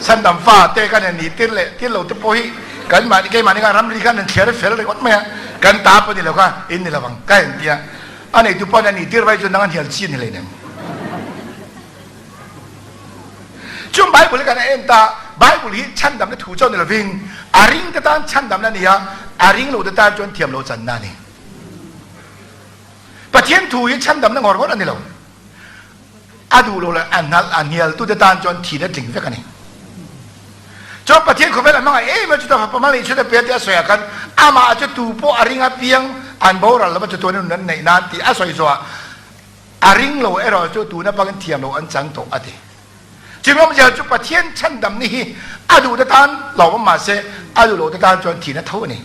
Chhandam fa te kan han nih tir leh tir lo te pawh hi kan mahni keimahni khan ramri khan an thliar fel ringawt mai a, kan ta pawh ni lo kha in ni lo ang ka en tia, a neitu pawn a nih tir vai chu nang an hial chi a ni hleinem. Chung Bible hi kan en ta, Bible hi chhandamna thu chauh ni lovin a ring te tan chhandamna a ni a, a ring lo te tan chuan thiam lo channa a ni. Pathian thu hi chhandamna ngawr ngawr a ni lo. A duh lo leh a hnalh a hnialtute tan chuan thihna tling vek a ni. Chuan Pathian khawvel a hmangaih em a, chutah fapa hmangaih chhun a pe a tih a sawi ah khan amah chu tu pawh a ring apiang an boral lova chatuan in nun an neih nan tih a sawi zawhah a ring lo erawh chu tuna bangin thiam lo an chang tawh a ti. Chimawmzia chu Pathian chhandam ni hi a duhte tan lawmawm mahse a duh lohte tan chuan thihna tho a ni.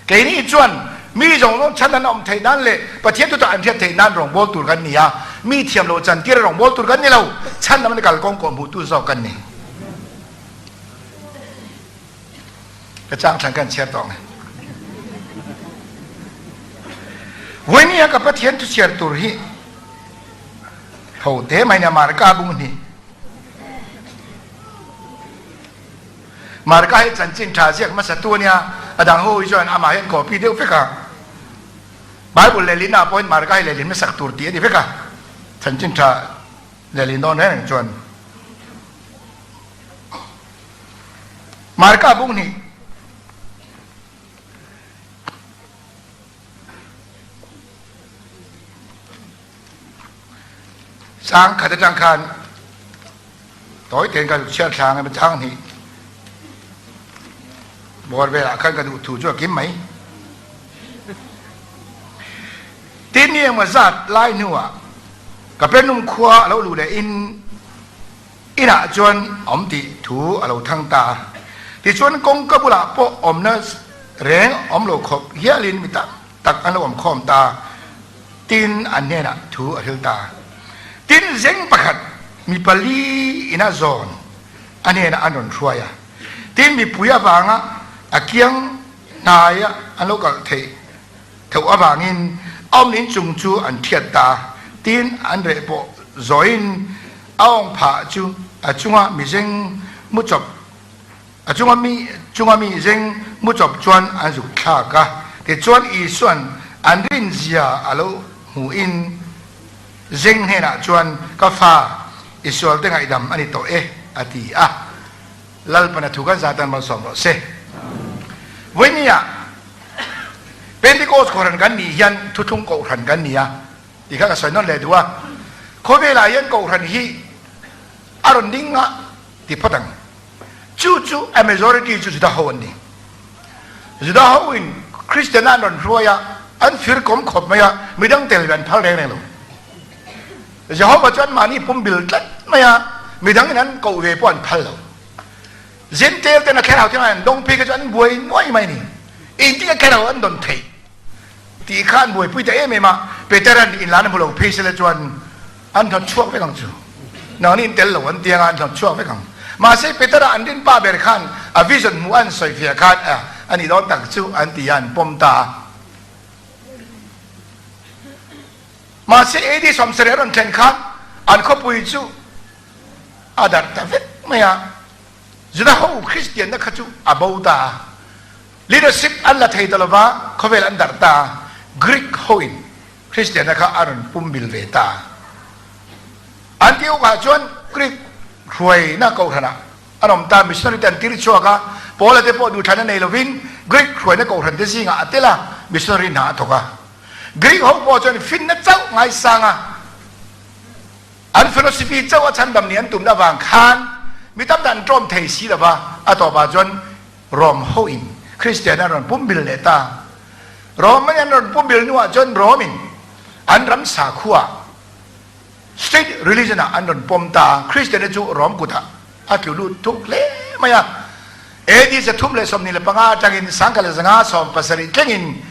Keini chuan mi zawng zawng chhan an awm theih nan leh Pathian tuta an hriat theih nan rawngbâwl tur kan ni a, mi thiam lo chantira rawngbâwl tur kan ni lo, chhan lam an kalkawng kawh hmuhtu zawk kan ni. Ka chang thlan kan chhiar tawh ang e. Vawinia ka Pathian thu chhiar tur hi ho te mai nia Marka bung hnih. Marka hi chanchin tha ziak hmasa tu a nia, a dang ho hi chuan amah hian copy deuh vek a. Bible lehlin ah pawhin Marka hi lehlin hmasak tur tih a ni vek a, chanchin tha lehlin dawn reng reng chuan. Marka bung hnih. Sang khat atang khan tawi tein ka chhiar thlang a chang hnih bawr velah khan ka duh thu chu a kim mai. Tin ni engmaw zat lai hnuah Kapernaum khua a lo luh leh in inah chuan a awm tih thu a lo thang ta a. Tichuan kawngka bulah pawh awmna reng awm lo khawp hialin mi tam tak an lo awm khawm ta. Tin an hnenah thu a hril ta. Tin zeng pakhat mi pali ina zawn a hnenah an rawn hruai a. Tin mipui avanga a kiang hnaia an lo kalh theih theuh avangin a awm inchung chu an thiat ta. Tin an reh pawh zawiin a awng phah chu a chunga mizeng mu chawp A chunga mi chunga mi zeng mu chawp chuan an zuk thlak a, tichuan Isua'n an rinzia a lo hmuhin zeng hnenah chuan, Ka fa, i sualte ngaihdam a ni tawh e, a ti a. Lalpana thu kan zatan malsawm rawh se. Vawinia Pentecost kohhran kan nih hian thuthlung kohhran kan ni a tih kha ka sawi nawn leh duh a. Khawvelah hian kohhran hi a rawn ding a ti phawt ang. Chu chu a majority chu Juda ho an ni. Juda ho in Christian an rawn hruai a, an fir kawm khawp mai a, midang tel ve an phal reng reng lo. Jehovah chu anmahni pum bil tlat mai a, midang in an koh ve pawh an phal lo. Gentile ten a thlarau thiang an dawng phei kha chu an buai nuai mai a ni. Engtin nge thlarau an dawn theih tih kha an buaipui ta em em a, Peter-a'n inlan a hmu lo phei sela chuan An hnawt chhuak vek ang chu. Nangni in tel lo an ti anga an hnawt chhuak vek ang. Mahse Petera an rin pa ber khan a vision hmuh an sawi fiah khan a a nih dawn tak chu an ti a an pawm ta a. Mahse AD 70 a rawn thlen khan An khawpui chu a darh ta vek mai a. Juda ho Kristianna kha chu a bo ta a. Leadership an la thei ta lo va, khawvel an darh ta a. Greek hoin Kristianna kha a rawn pumbil ve ta a. Antioch-ah chuan Greek hruaina kohhranah an awm ta, missionary te an tir chhuak a, Paula te pawh duhthlanna nei lovin Greek hruaina kohhran te zingah a tel a, missionary hna a thawk a. Greek ho pawh chuan finna chauh ngaisang a, an philosophy chauh a chhandam nih an tumna avang khan mi tam tak an tlawm thei si lo va, a tawpah chuan Rome hoin Kristian an rawn pumbil leh ta. Rome an rawn pumbil hnuah chuan Rome in an ram sakhua State religion ah an rawn pawm ta a, Kristianna chu Rom kutah a tlu lut thuk hle mai a. AD 325 atangin 1570 thlengin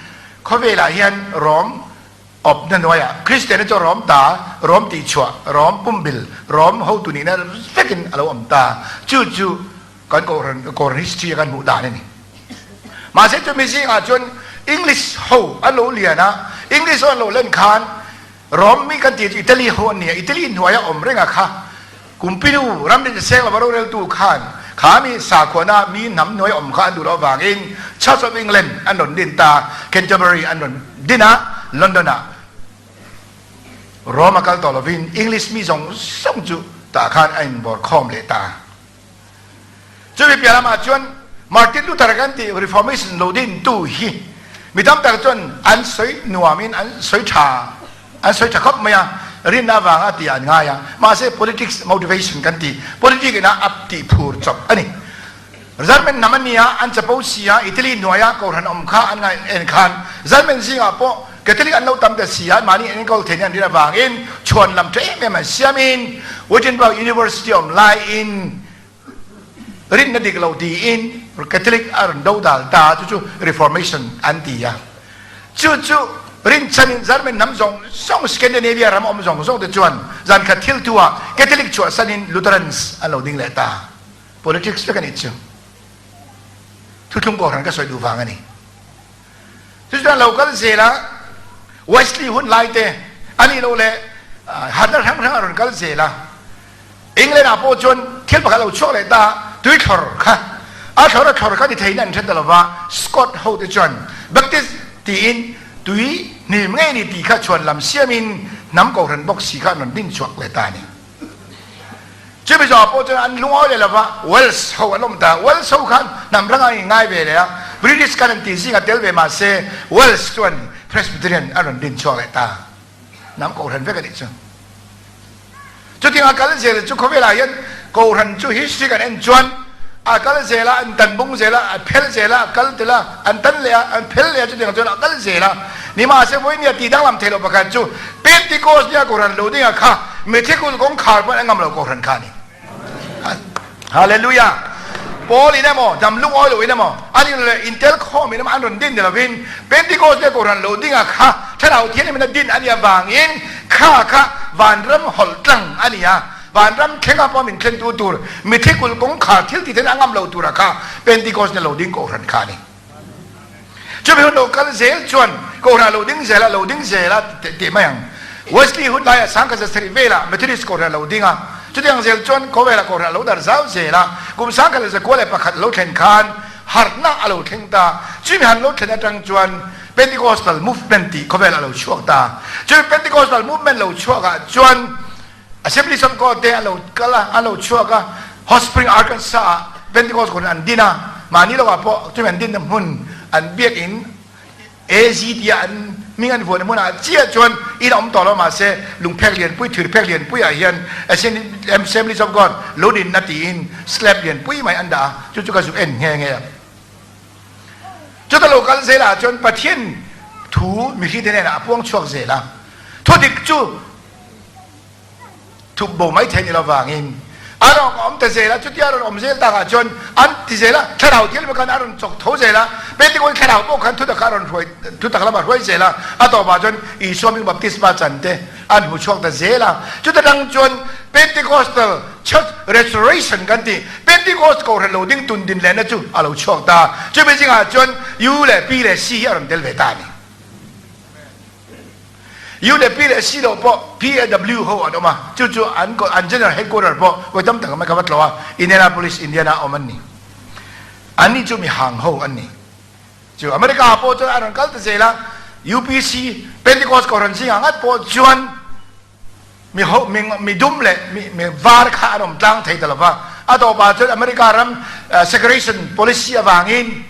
khawvelah hian Rom awpna hnuaiah Kristianna chu Rom ta, Rom tihchhuah, Rom pumbil, Rom hotu nihna vekin a lo awm ta. Chu chu kan kohhran kohhran history a kan hmuh dan a ni. Mahse chumi zingah chuan English ho an lo lian a, English ho an lo len khan Rom mi kan tih chu Italy ho an ni a, Italy hnuaia awm renga kha Kumpinu ram rin seng lova roreltu khan kha mi sakhuana mi hnam hnuai awm kha an duh loh avangin Church of England an rawn din ta, Canterbury an rawn din a, London ah Rome a kal tawh lovin English mi zawng zawng chu tah khan a inbawr khawm leh ta. Chumi piah lamah chuan Martin Luther kan tih Reformation lo dintu hi mi tam tak chuan an sawi nuamin an sawi tha an sawi tha khawp mai a, rinna avanga tih an ngai a, mahse politics motivation kan tih politic ina a tih phur chawp a ni. German hnam an ni a, an chapo si a, Italy hnuaia kohhran awm kha an ngaih en khan German zingah pawh Catholic an lo tam ta si a, mahni an enkawl theihna an rin avangin chhuan lam tha em em an siamin Wittenberg University awm laiin rinna dik lo tiin Catholic a rawn do dal ta, chu chu Reformation an ti a. Chu chu rinchhanin German hnam zawng zawng Scandinavia ram awm zawng zawng te chuan zan khat thil thu ah Catholic chhuahsanin Lutherans an lo ding leh ta. Politics vek a nih chu. Thuthlung kohhran ka sawi duh vang a ni. Cuticun lo kal zel a, Wesley hun lai te a nih loh leh harhna hrang hrang a rawn kal zel a. England ah pawh chuan thil pakhat a lo chhuak leh ta, tuithlawr kha a thlawr a thlawr kha ni theiin an hre ta lova, Scott ho te chuan Baptist tiin tui hnim ngei ni tih kha chhuan lam siamin hnam kohhran bawk si kha an rawn din chhuak leh ta a ni. Chumi zawhah pawh chuan an lungawi leh lova, Welsh ho an awm ta. Welsh ho khan hnam hrang an inngai ve leh a, British khan an tih zingah tel ve mah se, Welsh chuan Presbyterian an rawn din chhuak leh ta. Hnam kohhran vek a nih chu. Chutiang a kal zel chu khawvelah hian kohhran chu history kan en chuan a kal zel a, an tan bung zel a, a phel zel a, a kal tel a, an tan leh a, an phel leh a, chutiang chuan a kal zel a. Nimahse vawinia tih danglam theih loh pakhat chu Pentecost nia kohhran lo dingah kha mithikul kawngkhar pawn a ngam lo kohhran kha a ni. Hallelujah! Paul in emaw, dam lungawi loh in emaw, an in leh intel khawm in emaw an rawn din ni lovin Pentecost nia kohhran lo dingah kha Thlarau Thianghlim in a din a nih avangin kha kha vanram hawlh tlang a ni a, vanram thlenga pawh min thlentu tur mithikul kawngkhar thil tih theihna a ngam lo tura kha Pentecost nia lo ding kohhran kha a ni. Chumi hun lo kal zel chuan Kohhran lo ding zel a, lo ding zel a tih mai ang. Wesley hun laiah 1700 velah Methodist Kohhran a lo ding a, chutiang zel chuan khawvelah Kohhran a lo dar zau zel a, kum 1901 a lo thlen khan harhna a lo thleng ta. Chumi han lo thlen atang chuan Pentecostal Movement tih khawvelah a lo chhuak ta. Chumi Pentecostal Movement lo chhuakah chuan Assemblies of God te a lo kal a, a lo chhuak a, Hot Spring, Arkansas ah Pentecost kohhran an din a, mahni lo ah pawh chumi an dinna hmun an biakin AZ tia an hming an vuahna hmun ah chiah chuan in a awm tawh lo mahse lungphek lianpui, thirphek lianpui ah hian Assemblies of God lo dinna tiin slab lianpui mai an dah a, chu chu ka zuk en nghe nghe a. Chuta lo kal zel ah chuan Pathian thu mihring te hnenah a puang chhuak zel a, thudik chu Thup bo mai thei ni lo vangin a rawn awm ta zel a, chutia a rawn awm zel takah chuan an ti zel a, thlarau thil khan a rawn chawk tho zel a, Pentecost thlarau pawh khan thutak kha a rawn hruai, thutak lamah hruai zel a, a tawpah chuan Isua hming baptisma chan te an hmu chhuak ta zel a, chuta dang chuan Pentecostal Church Restoration kan tih, Pentecost kohhran lo ding tun din lehna chu a lo chhuak ta, chumi zingah chuan U leh P leh C hi a rawn tel ve ta a ni. ULP leh C loh pawh PAW ho an awm a, chu chu an an general headquarter pawh vawi tam tak mai ka va tlawh a, Indianapolis, Indiana a awm an ni. Anni chu mi hang ho an ni. Chu America ah pawh chuan a rawn kal ta zel a, UPC, Pentecost Kohhran zingah ngat pawh chuan mi ho mi mi dum leh mi mi var kha an awm tlang thei ta lo va. A tawpah chuan America ram segregation policy avangin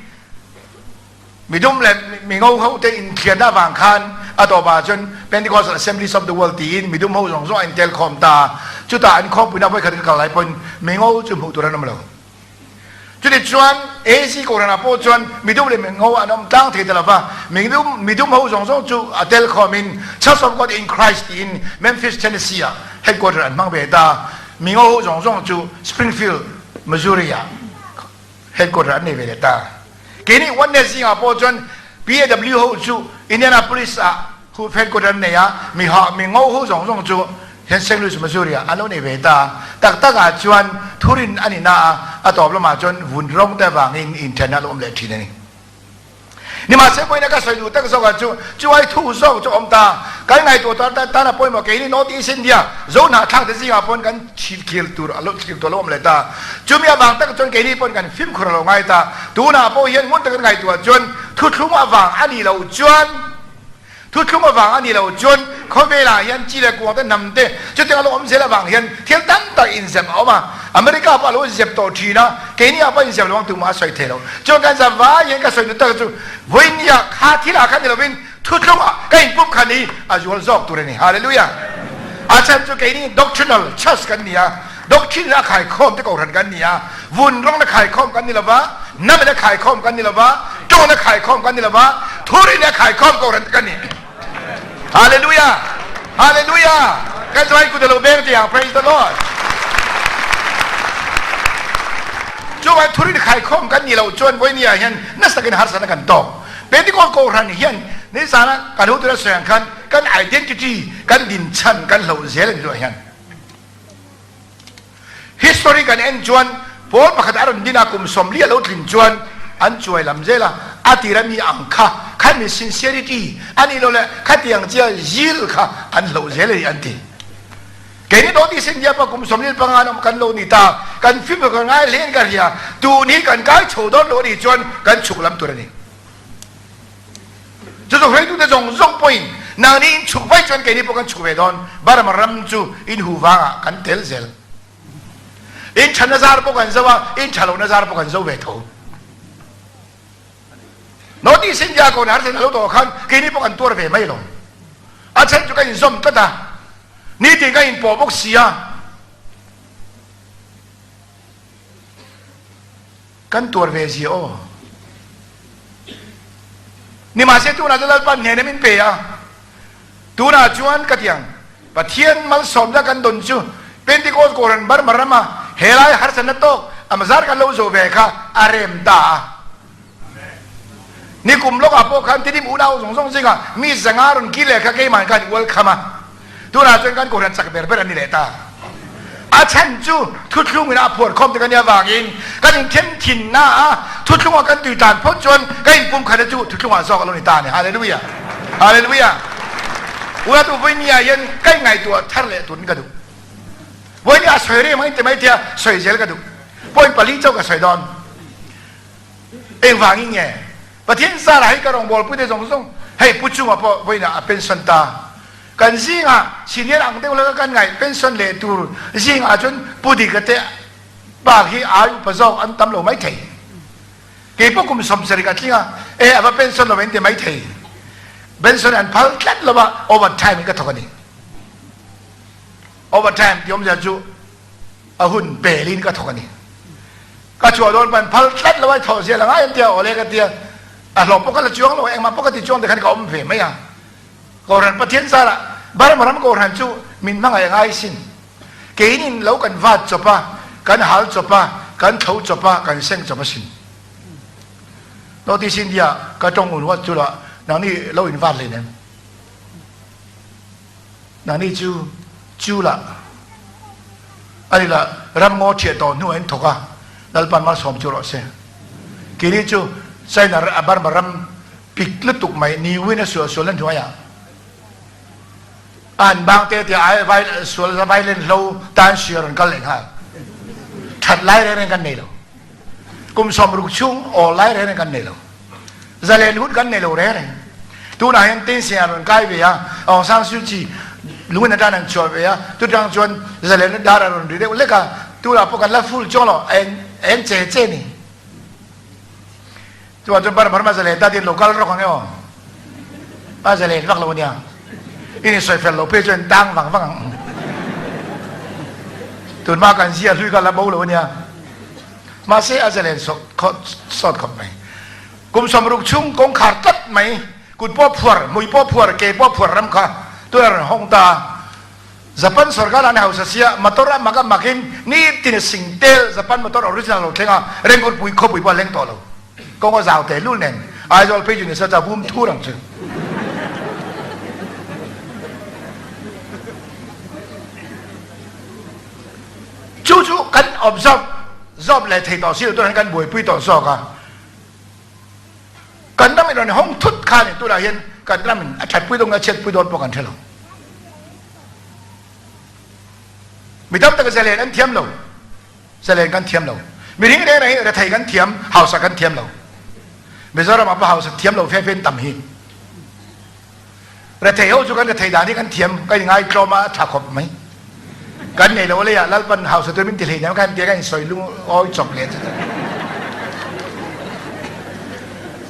mi dum leh mi ngo ho te inthianna avang khan a tawpah chuan Pentecostal Assemblies of the World tiin mi dum ho zawng zawng a intel khawm ta. Chutah an khawmpuina vawikhat ka kal lai pawhin mi ngo chu hmuh tur an awm lo. Chutichuan AC Kohhranah pawh chuan midum leh mingo an awm tlang thei ta lo va, midum ho zawng zawng chu a tel khawmin Church of God in Christ tiin Memphis, Tennessee ah headquarter an hmang ve ta. Mingo ho zawng zawng chu Springfield, Missouri ah headquarter an nei ve leh ta. Keini Oneness zingah pawh chuan PAW ho chu Indianapolis ah headquarter an nei a, mingo ho zawng zawng chu Hian Saint Louis, Missouri ah an lo nei ve ta. Tak tak ah chuan thurin a ni na a, a tawp lamah chuan vun rawng te avangin inthenna a lo awm leh thin a ni. Nimahse pawhin a ka sawi duh tak zawk ah chu chuai thu zawk chu a awm ta. Kan ngaihtuah tan tan tan a pawimawh keini North East India zo hnahthlak te zingah pawn kan thil tur a lo thil tur a lo awm leh ta. Chumi avang tak chuan keini pawn kan fimkhur a lo ngai ta. Tunah pawh hian hmun tak kan ngaihtuah chuan thuthlung avang a nih loh chuan Thuthlung avang a ni lo chuan khawvelah hian chi leh kuang te hnam te chutiang a lo awm zel avang hian thil tam tak inzep a awm a. America pawh a lo inzep tawh thin a, keini ah pawh inzep lo ang tumah a sawi thei lo. Chuan kan za vai hian ka sawi duh tak chu vawinia kha thil ah khan ni lovin thuthlung ah ka inpup khan hi a zual zawk tur a ni. Hallelujah! A chhan chu keini doctrinal church kan ni a, doctrine a khaikhawm te kohhran kan ni a, vun rawng na khaikhawm kan ni lova, hnam in a khaikhawm kan ni lova, tawng in a khaikhawm kan ni lova, thurin a khaikhawm kohhran te kan ni. Hallelujah! Hallelujah! Kan chuan kut a lo beng tih ang, praise the Lord. Chuan thurin khaikhawm kan ni lo chuan vawinia hian nasa takin harsatna kan tawk. Pentecost kohhran hian nizana kan hotu la sawi ang khan kan identity, kan dinchan kan hloh zel a ni duah hian. History kan en chuan pawl pakhat a rawn din a, kum 40 a lo tlin chuan an chuai lam zel a, a tir a mi ang kha kha mi sincerity a nih loh leh khatiang chia zeal kha an hloh zel a ni an ti. Keini North East India pawh kum 45 an awm kan lo ni ta, kan fimkhur kan ngai hle in ka hria, tun hi kan kai chho dawn lo a nih chuan kan chhuk lam tur a ni. Chu chu hruaitute zawng zawng pawhin nangni in chhuk vaih chuan keini pawh kan chhuk ve dawn. Burma ram chu in hu vangah kan tel zel. In tha na zar pawh kan zo a, in tha lo na zar pawh kan zo ve tho. North East India ko nar sen a lo tawh khan keini pawh kan tuar ve mai lo. A chhan chu kan inzawm tlat a, nitin kan inpawh bawk si a. Kan tuar ve zia aw. Nimahse tunah chuan Lalpa hnena min pe a, tunah chuan ka ti ang, Pathian malsawmna kan dawn chu Pentecost Kohhran Burma rama helai harsatna tawk a mazar kan lo zawh ve kha a rem ta a. Nikum lawkah pawh khan Tidim unau zawng zawng zingah mi 500 rawn kil leh kha keimah khan welcome a. Tunah chuan kan Kohhran chak ber ber an ni leh ta. A chhan chu thuthlungin a phuar khawm te kan nih avangin kan inthen thinna a thuthlungah kan tui tlan phawt chuan kan inpumkhatna chu thuthlungah zawk a lo ni ta a ni. Hallelujah! Hallelujah! Unatu vawinia hian ka inngaihtuah thar leh turin ka duh. Vawinia a sawi reng mai ti mai tia sawi zel ka duh. Point pali chauh ka sawi dawn. Engvangin nge? Pathian zarah hei ka rawngbawlpuite zawng zawng hei Pu Chunga pawh vawiinah a pension ta. Kan zingah senior ang deuh laka kan ngaih pension leh tur zingah chuan Pu Dika te bak hi ai upa zawk an tam lo mai thei. Kei pawh kum 70 ka tling a, e a va pension lo in ti mai thei. Pension an phal tlat lo a, over time in ka thawk a ni. Over time ti awmzia chu a hun pel in ka thawk a ni. Ka chhuah dawn pawh an phal tlat lo a, i thawh zel a ngai an tia, awle ka tia, a hlawh pawh ka la chuang lo, engmah pawh ka ti chuang te khan ka awm ve mai a. Kohhran Pathian zarah Burma ram kohhran chu min hmangaih a ngai sin. Keinin lo kan vat chawp a, kan hal chawp a, kan tho chawp a, kan seng chawp asin. North East India ka tawng un huat chu lah nangni lo in vat hlei nem. Nangni chu chu lah ani lah ram ngaw thiah tawh hnu ah in thawk a, Lalpan malsawm chu rawh se. Keini chu China Burma ram Pik lutuk mai, niwin a suahsual na hnuaiah. A han bang te tia ai vai sual za violent hlo tan si a rawn kal leh nghal. That lai reng reng kan nei lo. Kum 60 chung awl lai reng reng kan nei lo. Zalen hun kan nei lo reng reng. Tunah hian Tin Sing a rawn kai ve a, Aung San Suu Kyi lungin atan an chhuah ve a, tutang chuan zalen dar a rawn ri deuh lek a, tunah pawh kan la full chuang lo, a eng a eng che che ni. Chuvang chuan Burma zalen ta tin lo kal rawk ang e aw. A zalen vak lo ania. In insawi fel lo phei chuan tang vang vang ang. Tunhma kan zia hlui kha la bo lo ania. Mahse a zalen sawt khawp mai. Kum 60 chhung kawngkhar tlat mai, kut pawh phuar, hmui pawh phuar, ke pawh phuar ram kha tunah rawn hawng ta a. Japan sorkar an hausa sia, motor a mak a makin nitin sing tel Japan motor original lo thleng a, Rengurpui khawpui pawh a leng tawh lo. Kawng a zau tehlul nen Aizawl phei chu ni sa cha vum thur ang chu. Chu chu kan observe zawp leh thei tawh si lo tunah hian kan buaipui tawh zawk a. Kan ram in rawn hawng thut kha ni tunah hian kan ram in a thatpui dawn nge a chhiatpui dawn pawh kan hre lo. Mi tam tak zalen an thiam lo. Zalen kan thiam lo. Mihring reng reng hi rethei kan thiam, hausa kan thiam lo. Mizoram ah pawh hausa thiam lo fe fe an tam hi. Rethei ho chu kan rethei dan hi kan thiam, kan ingai tlawm a, a tha khawp mai. Kan nei lo leiah Lalpan hausa tur min ti hleinem khan tia kan insawi lungawi chawp leh chu.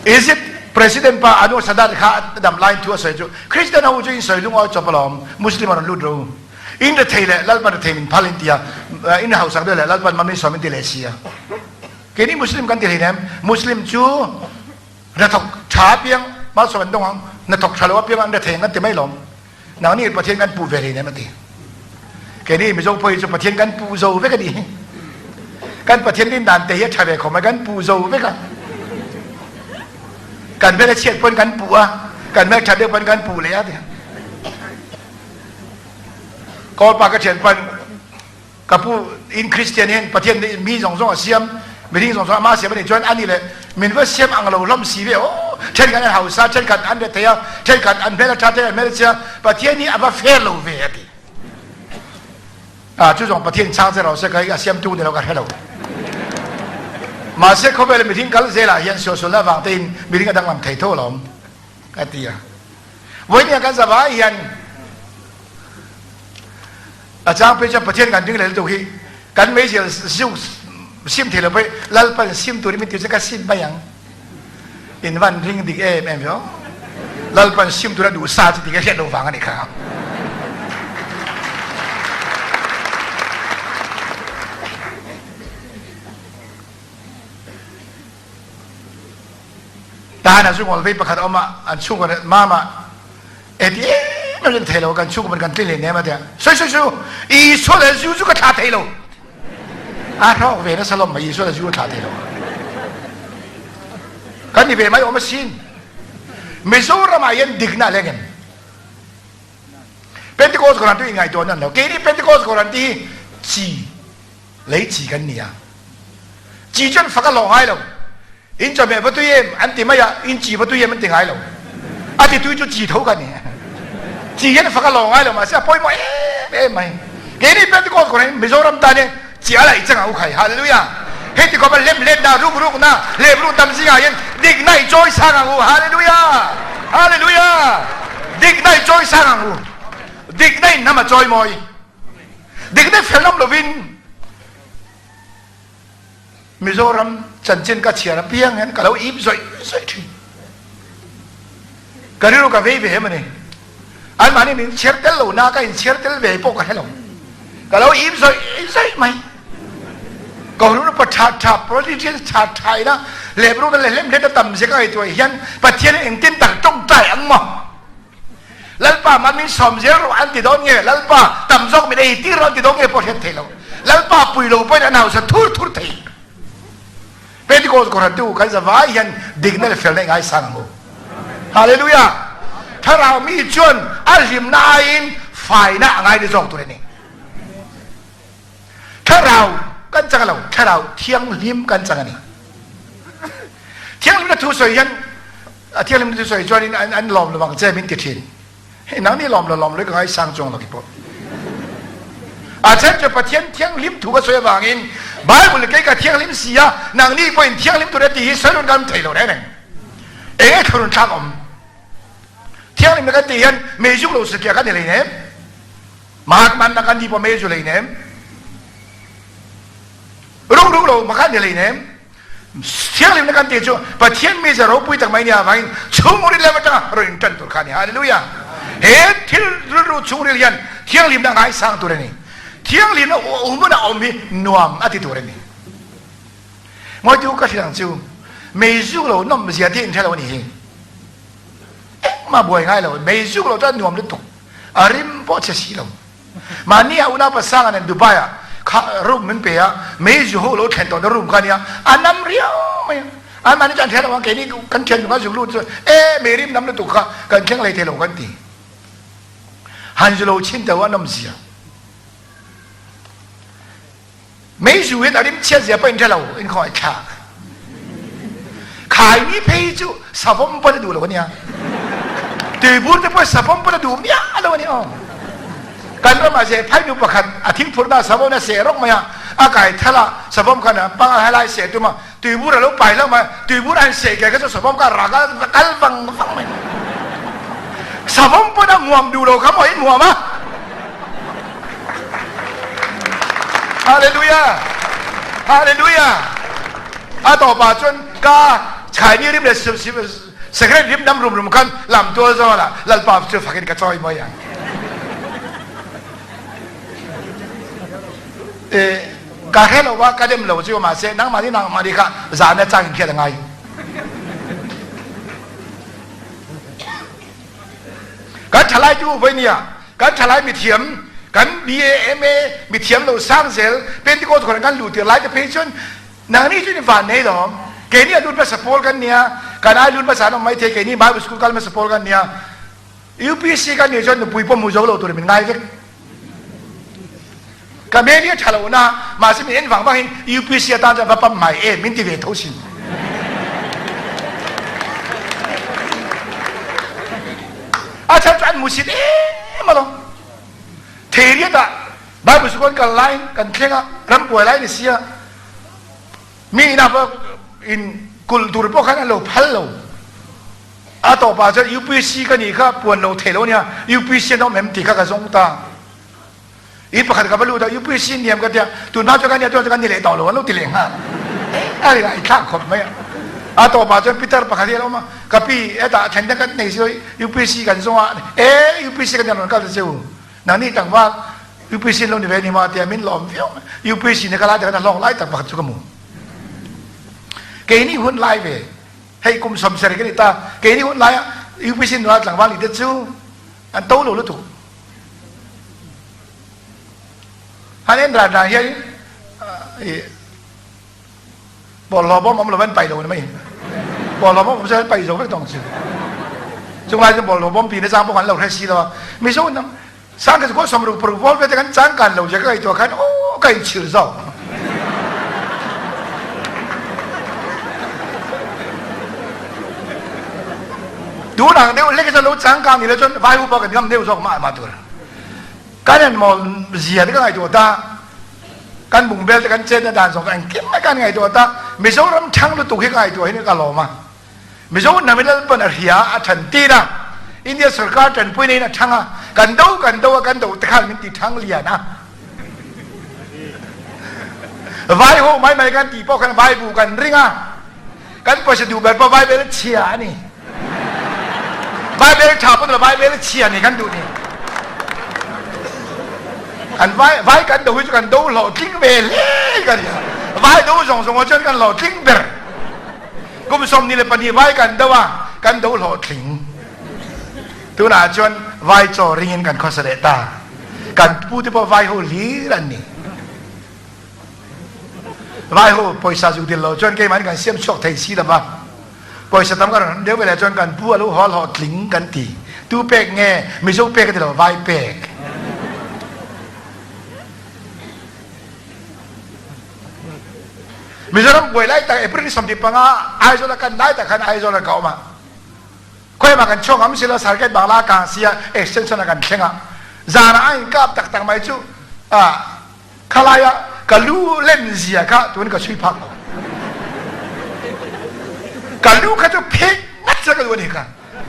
Egypt President pa Anwar Sadat kha a dam laiin thu a sawi chu, Christian ho chu insawi lungawi chawp alawm, Muslim a rawn lut ro. In rethei leh Lalpan rethei min phal in ti a, in hausak deuh leh Lalpan mam in sawm in ti leh si a. Keini Muslim kan ti hleinem, Muslim chu hnathawk tha apiang malsawm an dawng ang, hnathawk tha lo apiang an rethei ang kan ti mai lawm. Nangni Pathian kan puh ve hleinem a ti. Keini Mizo pawh hi chu Pathian kan puh zo vek a ni. Kan Pathian rin dan te hi a tha ve khawp mai, kan puh zo vek a. Kan hmel a chhiat pawn kan puh a, kan hmel that deuh pawn kan puh leh a ti. Kawlpa ka thian pawn Ka pu, in Kristian hian Pathian nih mi zawng zawng a siam, mihring zawng zawng amah a siam a nih chuan ani leh min va siam ang lo hlawm si ve aw. Thenkhat an hausa, thenkhat an rethei a, thenkhat an hmel a tha, thenkhat an hmel a chhia, Pathian hi a va fair lo ve a ti. Ah, chu zawng Pathian chhang che rawh se, ka hi a siamtu ni lo ka hre lo. Mahse khawvel mihring kal zelah hian suahsualna avang tein mihring a danglam thei tho alawm ka ti a. Vawinia kan zavai hian A chang phei chuan Pathian kan ring leh lutuk hi kan meizial zuk sim thei lo phei Lalpan sim turin min ti chuan ka sim mai ang. In van ring dik em em ve Lalpan sim tura duh sa chu ti ka hriat lo vang a nih kha. Tahan ah zungol vei pakhat a um ah an chungkhar nih mama e ti em em thei lo kan chungkhar kan tlin len em a tiah soi soi su Isua le zu cu ka thla thei lo a hrawk ve na salom ma Isua le zu a thla thei lo kan ni ve mai om asin Mizoram ah hian dikna leng em Pentecost koran tu ingai tuan nan lo keini Pentecost koran ti hi chi lei chi kan ni a chi chuan fak a hlawh ngai lo in chawhmeh va tui em an ti mai a in chi va tui em an ti ngai lo a ti tui chu chi tho ka ni chi hian fak a hlawh ngai lo mahse a pawimawh em em mai keini Pentecost ko Mizoram tan hian chi a laih chang a u khai hallelujah heti khawp a lem let na ruk ruk na lep ruk tam zingah hian dik na i chawi sang ang u hallelujah hallelujah dik na i chawi sang ang u dik na in nam a chawi mawi Dik deuh fel ngam lovin Mizoram chanchin ka chhiar apiang hian ka lo ip zawih zawih thin. Ka rilru ka vei ve em a ni. Anmahni min chhiar tel lo na ka inchhiar tel ve pawh ka hre lo. Ka lo ip zawih zawih mai. Kohhran upa tha tha, politicians tha tha ina lebruk leh hlemhlet a tam zia ka ngaihtuah hian Pathian hi engtin tak tawngtai ang maw? Lalpa mah min sawm zel rawh an ti dawn nge? Lalpa tam zawk min ei tir rawh an ti dawn nge pawh hriat thei lo. Lalpa pui lo pawhin an hausa thur thur thei. Pentecost Kohhran te u kan zavai hian dikna leh felna i ngaisang ang u. Hallelujah! Thlarau mi chuan a hlimna aiin faina a ngai ni zawk tur a ni. Thlarau kan chang lo, thlarau thianghlim kan chang a ni. Thianghlimna thu sawi hian a thianghlimna thu sawi chuanin an lawm lovang che min ti thin. Hei nang nih lawm lo lawm lo ka ngaisang chuang lo ki pawh. A then chu Pathian thianghlim thu ka sawi avangin Bible kei ka thianghlim si a, nang nih pawhin thianghlim tur a ti hi sawi rawn kan thei lo reng reng. Enge thlurun thlak awm? Thianghlim na kan tih hian meizuk lo satliah kan ni hleinem. Mahatman na kan ni pawh meizu hleinem. Ruk ruk lo makhan ni hleinem. Thianghlim na kan tih chu Pathian mizia ropui tak mai nia avangin chhungril lam atanga rawn intan tur kha a ni. Hallelujah! He thil rilru chhungril hian thianghlimna a ngaisang tur a ni. Thianghlimna hmun a awm hi nuam a ti tur a ni. Ngawitu ka hrilh ang chu, meizuk lo nawm zia te in hre lo a ni hi. Engmah buai ngai lo, meizuk lo chuan nuam lutuk, a rim pawh chhe si lo. Mahni a unau pasanga nen Dubai ah kha room min pe a, meizu ho lo thlen tawhna room kha ania, a nam riau mai a. An mahni chuan an hre lo ang, keini kan thian kan zuk lut chu e mei rim nam lutuk kha kan thleng hlei thei lo kan ti. Han zu lo chhin teuh a nawm zia. Meizu hian a rim chhiat zia pawh in hre lo, in khawngaih thlak. Khaini phei chu savawm pawn a duh lo ania. Tuibur te pawh savawm pawn a duh miah lo ani aw. Kan ramah ze phai nu pakhat a thingphurna savawm a seh rawk mai a, a kai thal a, savawm khan a pang a helai seh tum a, tuibur a lo pai hlauh mai a, tuibur a han seh ke kha chu savawm kha a rak a kal vang vang mai. Savawm pawn a hmuam duh lo kha maw in hmuam a. Hallelujah! Hallelujah! A tawpah chuan ka chhaini rim leh secret rim dam rum rum khan lam tual zawl ah Lalpa chu fakin ka chawi mai ang. Ka hre lo va, ka dem lo chu mahse nangmah ni nangmah ni kha zahna chang in hriat a ngai. Kan thalai tu voi nia kan thalai mithiam kan BA MA mithiam lo sang zel Pentecost khon kan lu tir lai te phei chuan nangni chu ni van nei lom keini a lut hmasa pawl kan nia kan ai lut hmasa an awm mai thei keini Bible school kal hmasa pawl kan nia UPC kan nih chuan nupui pawh hmu zo lo tur min ngai vek ka hmel hi a tha lo na mahse min en vang vang in UPC atan chuan va pam mai em min ti ve tho sin a chhan chu an musit em alawm thei ah Bible school kal lai kan thleng a ram buai lai ni sia mi ina pa in kul tur pawh khan an lo phal lo a tawpah chuan UPC ka nih kha puan lo thei lo nia UPC an awm em tih kha ka zawng ta i pakhat ka va lut a UPC niam ka tia tun hma chuan ka nia chuan kan ni leh tawh lo an lo ti leh nghal a ri ai thlak khawp mai a a tawpah chuan Peter pakhat hi a lo awm a ka pi hetah then te kan nei si UPC kan zawng a e UPC kan rawn kal ta che u nangni tlangval UPC lo ni ve ni ma tia min lawm viau UPC ne ka lai tak a hlawk lai tak pakhat chu ka mu keini hun lai ve hei kum 70 kan ni ta keini hun lai a UPC nula tlangval ni te chu an to lo lutuk han en ran ran hian bawlhhlawh bawm awm lo an pai lo ni mai bawlhhlawh bawm awm chu an pai zo vek tawng chu chung lai chu bawlhhlawh bawm pi na chang pawh kan lo hre si lo a mizo nam sang ka ko som ruk paruk bol ve te kan chang kan lo je ka ngaihtuah khan o ka in chhir zo tun ang deuh hlek chu lo chang kang ni le chuan vai upa kan ngam deuh zawk mah mah tur kan en mawl zia te ka ngaihtuah ta kan bungbel te kan chet na dan zawng engkim mai kan ngaihtuah ta Mizoram thang lutuk hi ka ngaihtuah hin ka lawm a Mizo hnam in Lalpan a hria a than tir a India sarkar tanpui na in a thang a kan do kan do a kan do te khan min ti thang lian a vai ho mai mai kan ti pawh khan vai bu kan ring a kan pawisa duh ber pawh vai bel chhia a ni vai bel tha pawh vai bel chhia ni kan duh ni kan vai vai kan do hi chu kan do hlawh tling ve hle kan vai do zawng zawng chuan kan hlawh tling ber kum 22 vai kan do a kan do hlawh tling tunah chuan vai chaw ringin kan khawsa leh ta kan pu te pawh vai ho hlir an ni vai ho pawisa zu dil lo chuan keimah kan siam chhuak thei si lova pawisa tam kan deuh ve chuan kan pu alo haw hlawh tling kan ti tu pek nge mizo pek ti lo vai pek Mizoram buai lai tak April 15 Aizawl kan lai tak khan Aizawl ka awm a khoi Kohima kan chhuak ngam si lo, Sarket Bangla kang sia extension ah kan thleng a. Zan ah a in kap taktak mai chu ah khalai ah ka lu len zia kha tun ka chhui phak lo. Ka lu kha chu phek ngat se ka lu ani kha.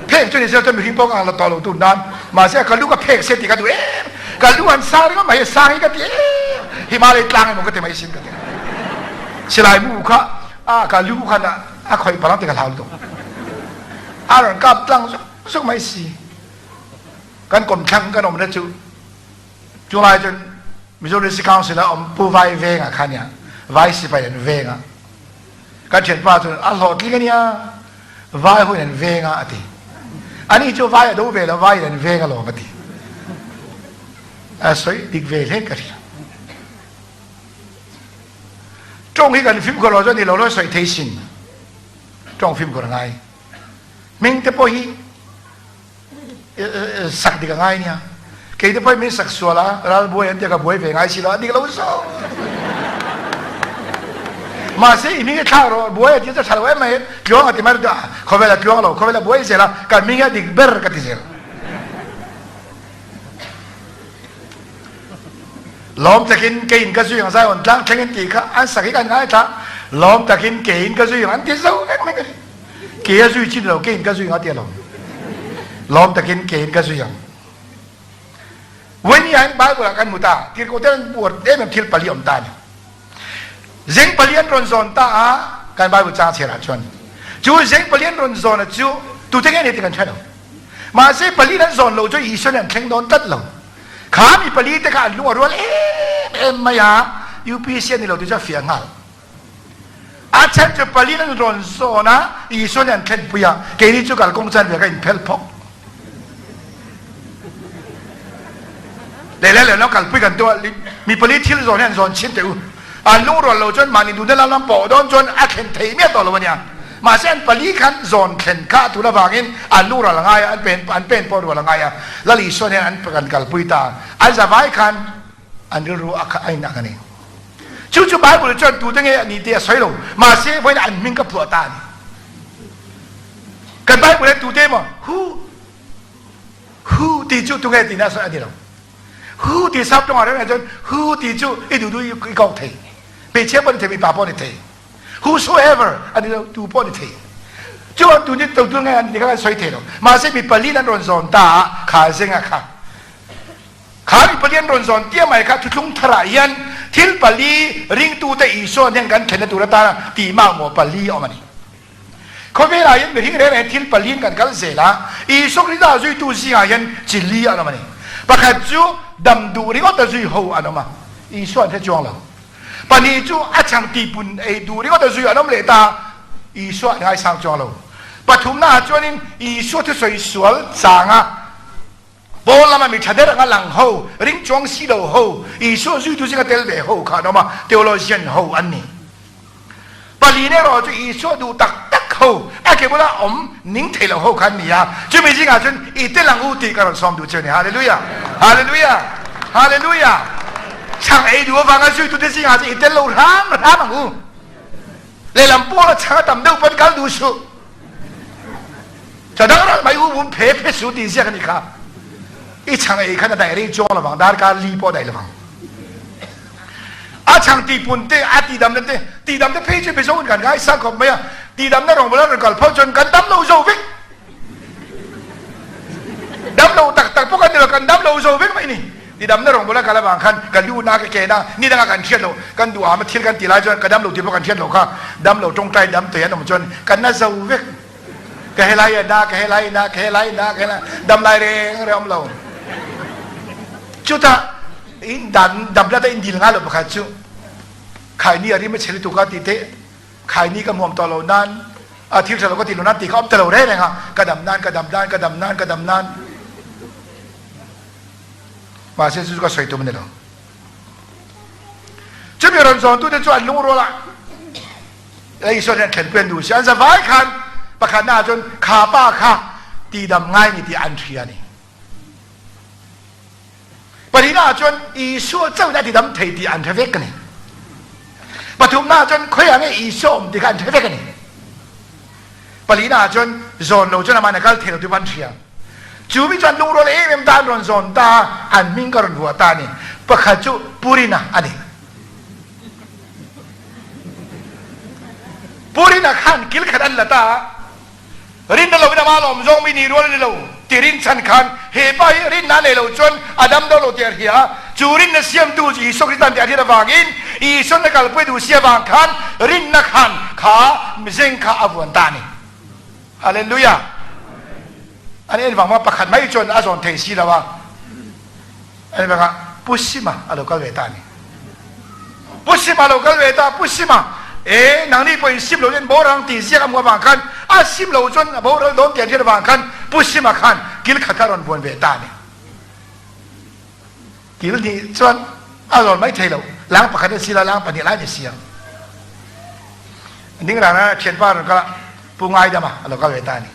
Phek chu ni se chuan mihring pawh ka ang lo tawh lo tur nan. Mahse ka lu ka phek se ti ka duh em. Ka lu han sang ringawt mai hi sang hi ka ti em. Himalay tlang emaw ka ti mai sin ka ti. Silai mu kha a ka lu khan a khawih palang ti ka hlau lutuk. A rawn kap tlang zuk zuk mai si. Kan kawmthlang kan awmna chu chulai chuan Mizo Literacy Council a awm Pu Vai Venga kha nia, Vai sipai an veng a. Kan thianpa chuan a hlawhtling a nia, Vai hun an veng a a ti. Ani chu vai a do ve lo, vai in an veng alawm a ti. A sawi dik ve hle ka hria. Tawng hi kan fimkhur lo chuan ni lo lo sawi thei sin. Tawng fimkhur a ngai. Hming te pawh hi sak dik a ngai nia. Kei te pawh hi min sak sual a, ral buai an tia ka buai ve ngai si lo, a dik lo zawk. Mahse i hming hi thlak rawh, buai a ti chu tha lo em mai, tluang a ti mai a, khawvel a tluang lo, khawvel a buai zel a, ka hming hi a dik ber ka ti zel. Lawm takin keiin ka zui ang Zion tlang thleng in tih kha an sak hi kan ngaithla. Lawm takin keiin ka zui ang an ti zo vek mai ka ti. Kei a zui chin lo keiin ka zui ang a ti alawm. Lawm takin keiin ka zui ang. Vawiin hian Bible ah kan hmu ta, tirhkoh ten an buar em em thil pali awm ta a ni. Zeng pali an rawn zawn ta a, kan Bible chang chhiar ah chuan. Chu zeng pali an rawn zawn a chu tute nge ni ti kan hre lo. Mahse pali an zawn lo chu Isua nih an thleng dawn tlat lo. Kha mi pali te kha an lung a rual em em mai a, UPC a ni lo ti chu a fiah nghal. A chhan chu pali an rawn zawn a, Isua nih an thlenpui a, keini chu kalkawng chan ve ka inphelh phawk. Leh leh leh lo kalpui kan tum a, mi pali thil zawn hi an zawn chhin teh u. An lungrual lo chuan mahni duhna lam lam pawh dawn chuan a thlen thei miah tawh lo a nia. Mahse an pali khan zawn thlen kha a tul avangin an lungrual a ngai a, an pen an pen pawh rual a ngai a. Lal Isua hian an kan kalpui ta a, an zavai khan an rilru a a inang a ni. Chu chu Bible chuan tute nge a ni tih a sawi lo, mahse vawiin an hming ka phuah ta a ni. Kan Bible hian tute emaw hu hu tih chu tunge tihna a sawi a ni lo. Hu tih sap tawngah reng reng chuan hu tih chu i duh duh i kawk thei. Hmeichhia pawh ni thei, mipa pawh ni thei. Whosoever a ni lo, tu pawh ni thei. Chuan tu ni tu tu nge an ni kha kan sawi thei lo. Mahse mi pali an rawn zawn ta a, kha zenga kha. Kha mi pali an rawn zawn tia mai kha thuthlung tharah hian thil pali ringtute Isua hian kan thlenna tur atana tih makmawh pali a awm a ni. Khawvelah hian mihring reng reng thil paliin kan kal zel a, Isua Krista zuitu zingah hian chi li an awm a ni. Pakhat chu dam duh ringawt a zui ho an awm a, Isua an hre chuang lo. Pahnih chu a chhang tihpun ei duh ringawt a zui an awm leh ta a, Isua an ngaisang chuang lo. Pathumnaah chuanin Isua thusawi sual changa Paul lama mi tha der anga lang ho, ring chuang si lo ho, Isua zuitu zinga tel ve ho kha an awm a, theologian ho an ni. Pali erawh chu Isua duh tak tak ho, a ke bula awm ning thei lo ho kha an ni a, chumi zingah chuan i tel ang u tih ka rawn sawm duh che a ni. Hallelujah! Hallelujah! Hallelujah! Chhang ei duh avanga zuitute zingah chuan i tel lo hram hram ang u. Lehlam Paula chhang a tam deuh pawn kal duh suh. Chadang ral mai u bum phe phe su tih ziak a nih kha. I chhang ei khan a daih rei chuang lovang, darkar li pawh a daih lovang. A chhang tihpun te, a tihdamna te, tihdamna phei chu Mizo in kan ngaisang khawp mai a, tihdamna rawngbawla rawn kal phawt chuan kan dam lo zo vek. Dam lo tak tak pawh kan ni lo, kan dam lo zo vek mai ni. Tidamna rawngbawla kal avang khan ka lu na ka ke na, ni danga kan hriat loh, kan duh am a thil kan ti lai chuan ka dam lo tih pawh kan hriat loh kha, dam lo tawngtai dam tawih an awm chuan kan na zo vek. Ka helai a na, ka helai na, ka helai na, ka helai dam lai reng reng awm lo. Chutah in dan damna te in dil ngai lo pakhat chu khaini a rim a chhe lutuk a ti te khaini ka hmuam tawh lo nan a thil tha lo ka ti lo nan ti kha awm ta lo reng reng a ka dam nan ka dam nan ka dam nan ka dam nan Mahse chu chu ka sawi tum a ni lo. Chumi rawn zawntute chu an lungrual a, Isua hian thlenpui an duh si. An zavai khan pakhatna ah chuan kha pa kha tihdam ngai ni tih an hria a ni. Pahnihna ah chuan Isua chauhin a tidam thei tih an hre vek a ni. Pathumna ah chuan khawiah nge Isua awm tih kha an hre vek a ni. Palina ah chuan zawn lo chuan amah in a kal thei lo tih an hria. Chu mi chuan lungrual em em ta an rawn zawn ta a, an hming ka rawn vuah ta a ni. Pakhat chu Purina a ni. Purina khan kil khat an la ta a, rinna lovin amah lawm zawng mi ni rual a ni lo ti rinchhan khan he pa hi rinna a nei lo chuan a dam dawn lo tih a hria a, chu rinna siamtu chu Isua Krista tih a hriat avangin Isuan a kalpui duh si avang khan rinna khan kha mizeng kha a vuan ta a ni. Hallelujah! An en vang vang pakhat mai chuan a zawn thei si lo a, an en vang a Pu Sima a lo kal ve ta a ni. Pu Sima a lo kal ve ta, Pu Sima, e nangni pawhin sim lo chuan boral tih ziak a hmuh avang khan a sim lo chuan a boral dawn tih an hriat avang khan Pu Sima khan kil khat kha a rawn vuan ve ta a ni. Kil hnih chuan a zawn mai thei lo, lang pakhat a si la, lang pahnih lai ni si ang. Ding rana thianpa a rawn kal a, Pu Ngaidama a lo kal ve ta a ni.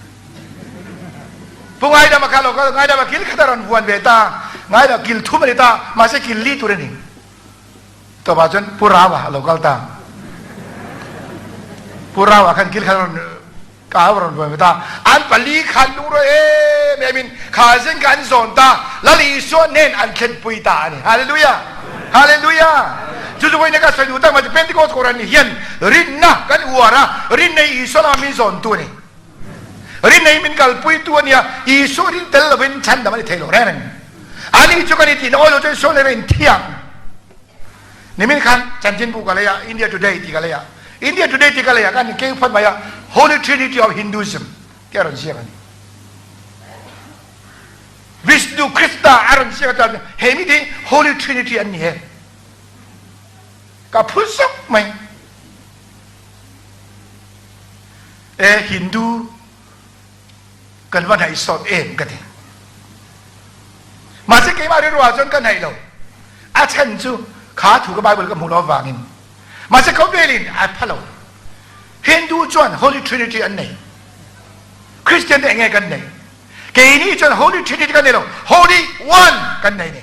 Pu Ngaidama kha a lo kal, Ngaidama kil khat a rawn vuan ve ta, Ngaidama kil thum a ni ta, mahse kil li tur a ni. Tawpah chuan Pu Rawa a lo kal ta. Pu Rawa khan kil khat a rawn Ka rawn vuai ve ta. An pali khan lungruai em em in kha zing kha an zawn ta. Lal Isua nen an thlenpui ta a ni. Hallelujah! Hallelujah! Chu chu vawiin ka sawi duh tak mai chu Pentecost Kohhran hian rinna kan uar a, rinna hi Isua lama min zawntu a ni. Rinna hi min kalpuitu a nia, Isua rin tel lovin chhandam a ni thei lo reng reng. Ani chu kan intihna awi lo chuan Isua nen a inthiang. Nimin khan chanchinbu ka lei a, India Today tih ka lei a. India Today tih ka lei ah khan keng phawt mai a, Holy Trinity of Hinduism tih a rawn ziak a ni. Vishnu, Krishna a rawn ziak a chuan he mite hi Holy Trinity an ni e. Ka phun sawk mai. E Hindu kan va hnaih sawt em ka ti. Mahse keimah rilru ah chuan ka hnaih lo. A chhan chu kha thu ka Bible ka hmuh lo avangin. Mahse khawvelin a pha lo. Hindu chuan Holy Trinity an nei. Christian te enge kan nei? Keini chuan Holy Trinity kan nei lo, Holy One kan nei ni.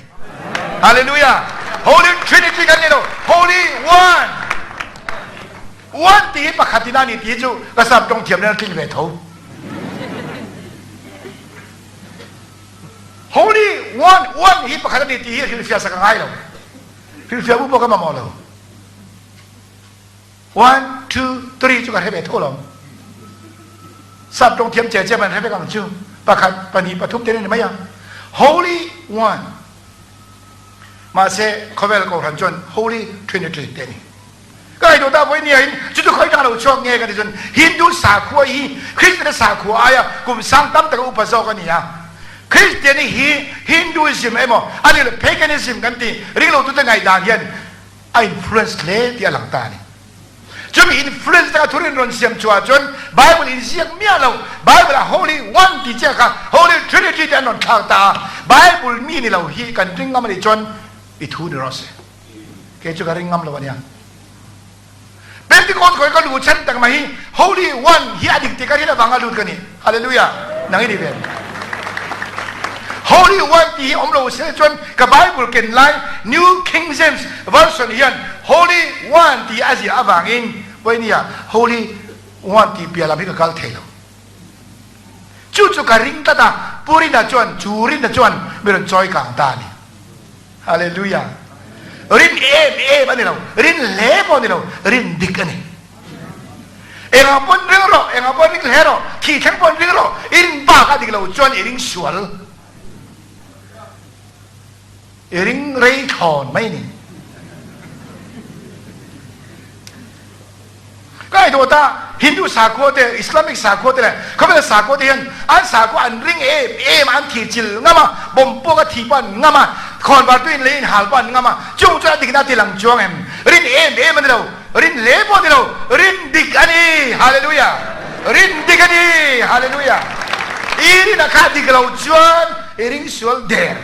Hallelujah! Holy Trinity kan nei lo, Holy One. One ti hi pakhat in a ni ti chu ka sap tawng thiam nen a tling ve tho. Holy One, One hi pakhat a ni ti hi hrilhfiah sak a ngai lo. Hrilhfiah bu pawh ka mamawh lo. One, two, three chu ka hre ve tho lo. Sap tawng thiam che che man hre vek ang chu. Pakhat, pahnih, pathum te ni mai ang. Holy One. Mahse khawvel kohhran chuan Holy Trinity te ni. Ka ngaihtuah ta vawi nia in chu chu khawi tang lo chhuak nge ka ti chuan Hindu sakhua hi Christian sakhua aia kum sang tam taka upa zawk a ni a. Christian hi Hinduism emaw a ni lo Paganism kan ti ringlo tute ngaihdan hian a influence hle tih a lang ta a ni. Chumi influence taka thurin rawn siam chhuah chuan Bible in ziak miah lo, Bible ah Holy One tih chiah kha Holy Trinity tih an rawn thlak ta a, Bible mi ni lo hi kan ring ngam a nih chuan i thu ni rawh se. Kei chu ka ring ngam lo a nia. Pentecost kawih ka luh chhan tak mai hi Holy One hi a dik tih ka rin avanga lut ka ni. Hallelujah! Nang i ni ve. Holy One tih hi awm lo se chuan ka Bible ken lai New King James Version hian Holy One tih a ziah avangin Pawihnia Holy One tih piah lam hi ka kal thei lo. Chu chu ka ring tlat a, Pu Rina chuan chu Rina chuan mi rawn chawi kang ta a ni. Hallelujah! Rin em em a ni lo, rin hle pawh a ni lo, rin dik a ni. Engah pawn ring rawh, engah pawn ring hle rawh, thih thleng pawn ring rawh, i rin bak a dik lo chuan i ring sual. I ring rei thlawn mai a ni. Ka ngaihtuah ta, Hindu sakhua te, Islamic sakhua te leh khawvela sakhua te hian an sakhua an ring em em a, an thih chil ngam a, bomb pawk a thih pawh an ngam a, khawnvar tuin lei inhal pawh an ngam a, chung chuan a dikna a ti lang chuang em? Rin em em a ni lo, rin hle pawh a ni lo, rin dik a ni! Hallelujah! Rin dik a ni! Hallelujah! I rin a kha dik lo chuan i ring sual der.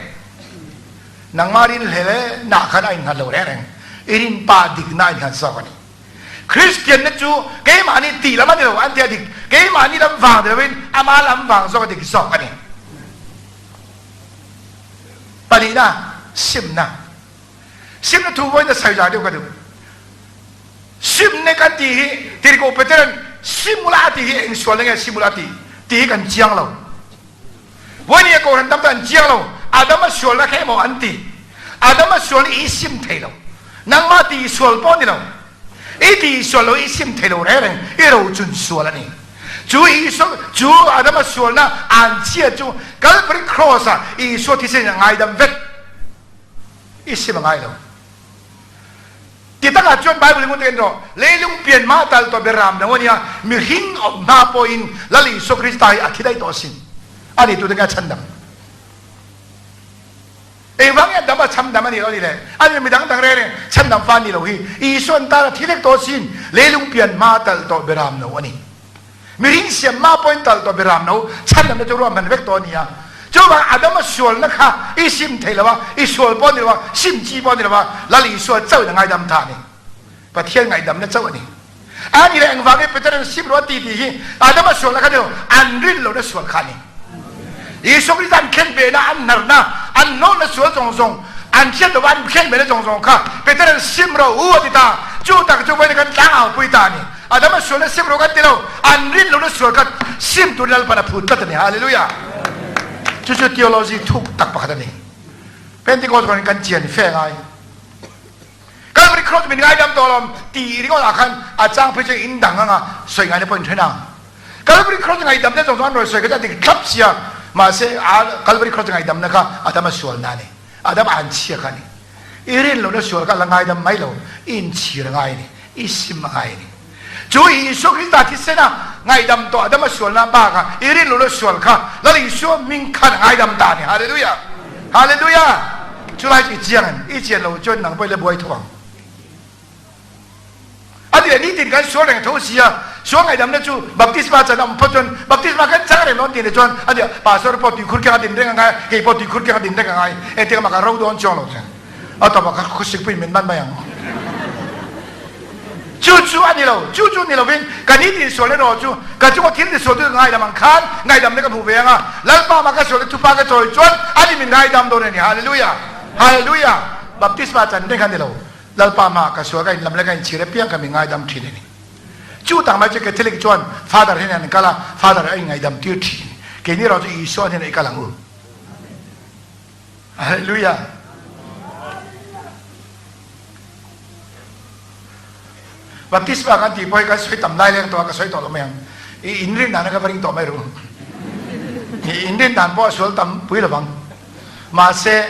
Nangmah rin hle le nah khan a innghat lo reng reng, i rin pa dikna a innghat zawk a ni. Kristianna chu keimahni tih lam a ni lo, an ti a dik. Keimahni lam vang ni loin ama lam vang zawk a dik zawk a ni. Pahnihna, simna. Simna thu vawiin a sawi zah deuh ka duh. Simna kan tih hi Tirhkoh Petera'n sim ula a tih hi eng sualna nge sim ula a tih tih hi kan chiang lo. Vawinia Kohhran tam tak an chiang lo. Adama sualna kha emaw an ti. Adama sual hi i sim thei lo. Nangmah tih sual pawh ni lo. I tih sual lo i sim thei lo reng reng i rochun sual a ni. Chu Isua chu Adama sualna an chhia chu Kalvari Cross ah Isua thisen in a ngaidam vek. I sim a ngai lo. Ti takah chuan Bible in ngun takin rawh, Leilung pian mah tal tawh ber ram lo a nia, mihring awm hma pawhin Lal Isua Krista hi a thi daih tawh asin. A ni tute nge a chhandam? Engvang nge dam a chhamdam a nih loh a ni le? A ni midang dang reng reng chhandam fa a nih loh hi. Isua'n tan a thi vek tawh asin, leilung pian hma tal tawh ber ram lo a ni. Mihring siam mah pawhin tal tawh beram no chhandamna chu ruahman vek tawh a ni a. Chuvang Adama sualna kha i sim thei lo a, i sual pawh a ni lo a, sim chi pawh a ni lo a, Lal Isua chauhin a ngaidam ta a ni. Pathian ngaihdamna chauh a ni. A ni leh engvangin Peteran sim rawh a ti tih hi Adama sualna kha ni lo, an rin lohna sual kha a ni. Isua Krista an khen behna, an hnarna, an hnawhna sual zawng zawng, an hriat lova an khen behna zawng zawng kha Peteran sim rawh u a ti ta. Chu tak chu vawiin kan tlangau pui ta a ni. Adama sualna sim rawh kan ti lo, an rin lohna sual kha sim turin Lalpan a phut tlat a ni. Hallelujah! Chu chu theology thuk tak pakhat a ni. Pentecost kawngin kan chian fe ngai. Calvary Cross min ngaidam tawh alawm tih ringawt ah khan a chang phei chu in dang anga sawi ngaina pawh in then ang. Calvary Cross ngaihdamna zawng zawng an rawn sawi kha chu a dik thlap sia, mahse a Calvary Cross ngaihdamna kha Adama sualna a ni. Adama an chhia kha a ni. I rin lohna sual kha a la ngaidam mai lo, i inchhir a ngai a ni, i sim a ngai a ni. Chu Isua Krista thisena ngaihdam tawh Adama sualna bakah i rin lohna sual kha Lal Isua hming khan a ngaidam ta a ni. Hallelujah! Hallelujah! Chulai chu i chiang em? I chian loh chuan nang pawh i la buai tho ang. A ti leh nitin kan sual reng tho si a, sual ngaihdamna chu baptisma chan a awm phawt chuan baptisma kan chang reng dawn tih leh chuan a ti a, pastor pawh tuikhur keng a din reng a ngai a, kei pawh tuikhur keng a din reng a ngai, engtik amah ka ro dawn chuang lo che, a tawpah ka khawsik pawhin min man mai ang. Chu chu a ni lo, chu chu ni lovin ka nitin sual erawh chu ka chunga thil ti sual tu ka ngaidam ang khan ngaihdamna ka hmu ve ang a, Lalpa mah ka sual te thupa ka chawi chuan ani min ngaidam dawn a ni, Hallelujah! Hallelujah! Baptisma chan reng kha a ni lo. Lalpa hmaah ka sual ka inlam leh ka inchhir apiang kha min ngaidam thin a ni. Chu tak mai chu Catholic chuan Father hian an kal a, Father a inngaidam tir thin. Keini erawh chu Isua hnenah i kal ang u. Hallelujah! Baptisma kan tih pawh hi kan sawi tam lai leng tawh a, ka sawi tawh lo mai ang. I inrin dan a ka va ring tawh mai ru. I inrin dan pawh a sual tam pui lovang. Mahse,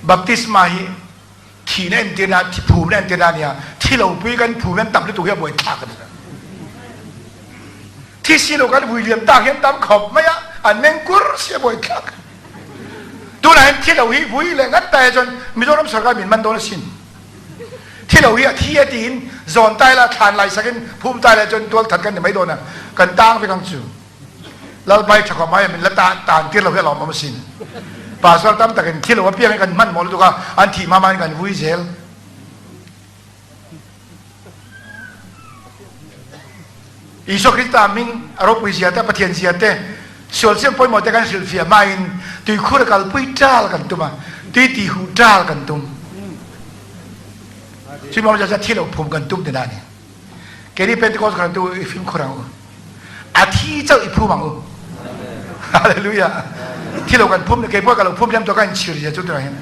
baptisma hi Thihna entirna, thi phumna entirna a nia, thi lo pui kan phum hian tam lutuk hi a buai thlak a ni. Thi si lo kan vui liam tak hian tam khawp mai a, an meng kur si a buai thlak. Tunah hian thi lo hi vui leh ngat ta chuan Mizoram sarkar min man dawn asin. Thi lo hi a thi a tiin zawn tai la thlan lai sakin phum tai la chuan tual that kan ni mai dawn a, kan tang vek ang chu. Lalpai tha khawp mai a min la tan tir lo hi a lawmawm asin. Pastor tam takin thi lo apiangin kan hmanhmawh lutuk a, an thih hma hmain kan vui zel. Isua Krista hming a ropui zia te, a Pathian zia te, sual siam pawimawh te kan hrilhfiah hmain tuikhur a kalpui ṭal kan tum a, tui tihhuh ṭal kan tum. Chumi awmzia chuan thi lo phum kan tum tihna a ni. Keini Pentecost kan tu i fimkhur ang u. A thi chauh i phum ang u. Hallelujah. Thi lo kan phum kei pawh ka lo phum hiam to ka inchhir zia chu tunah hian.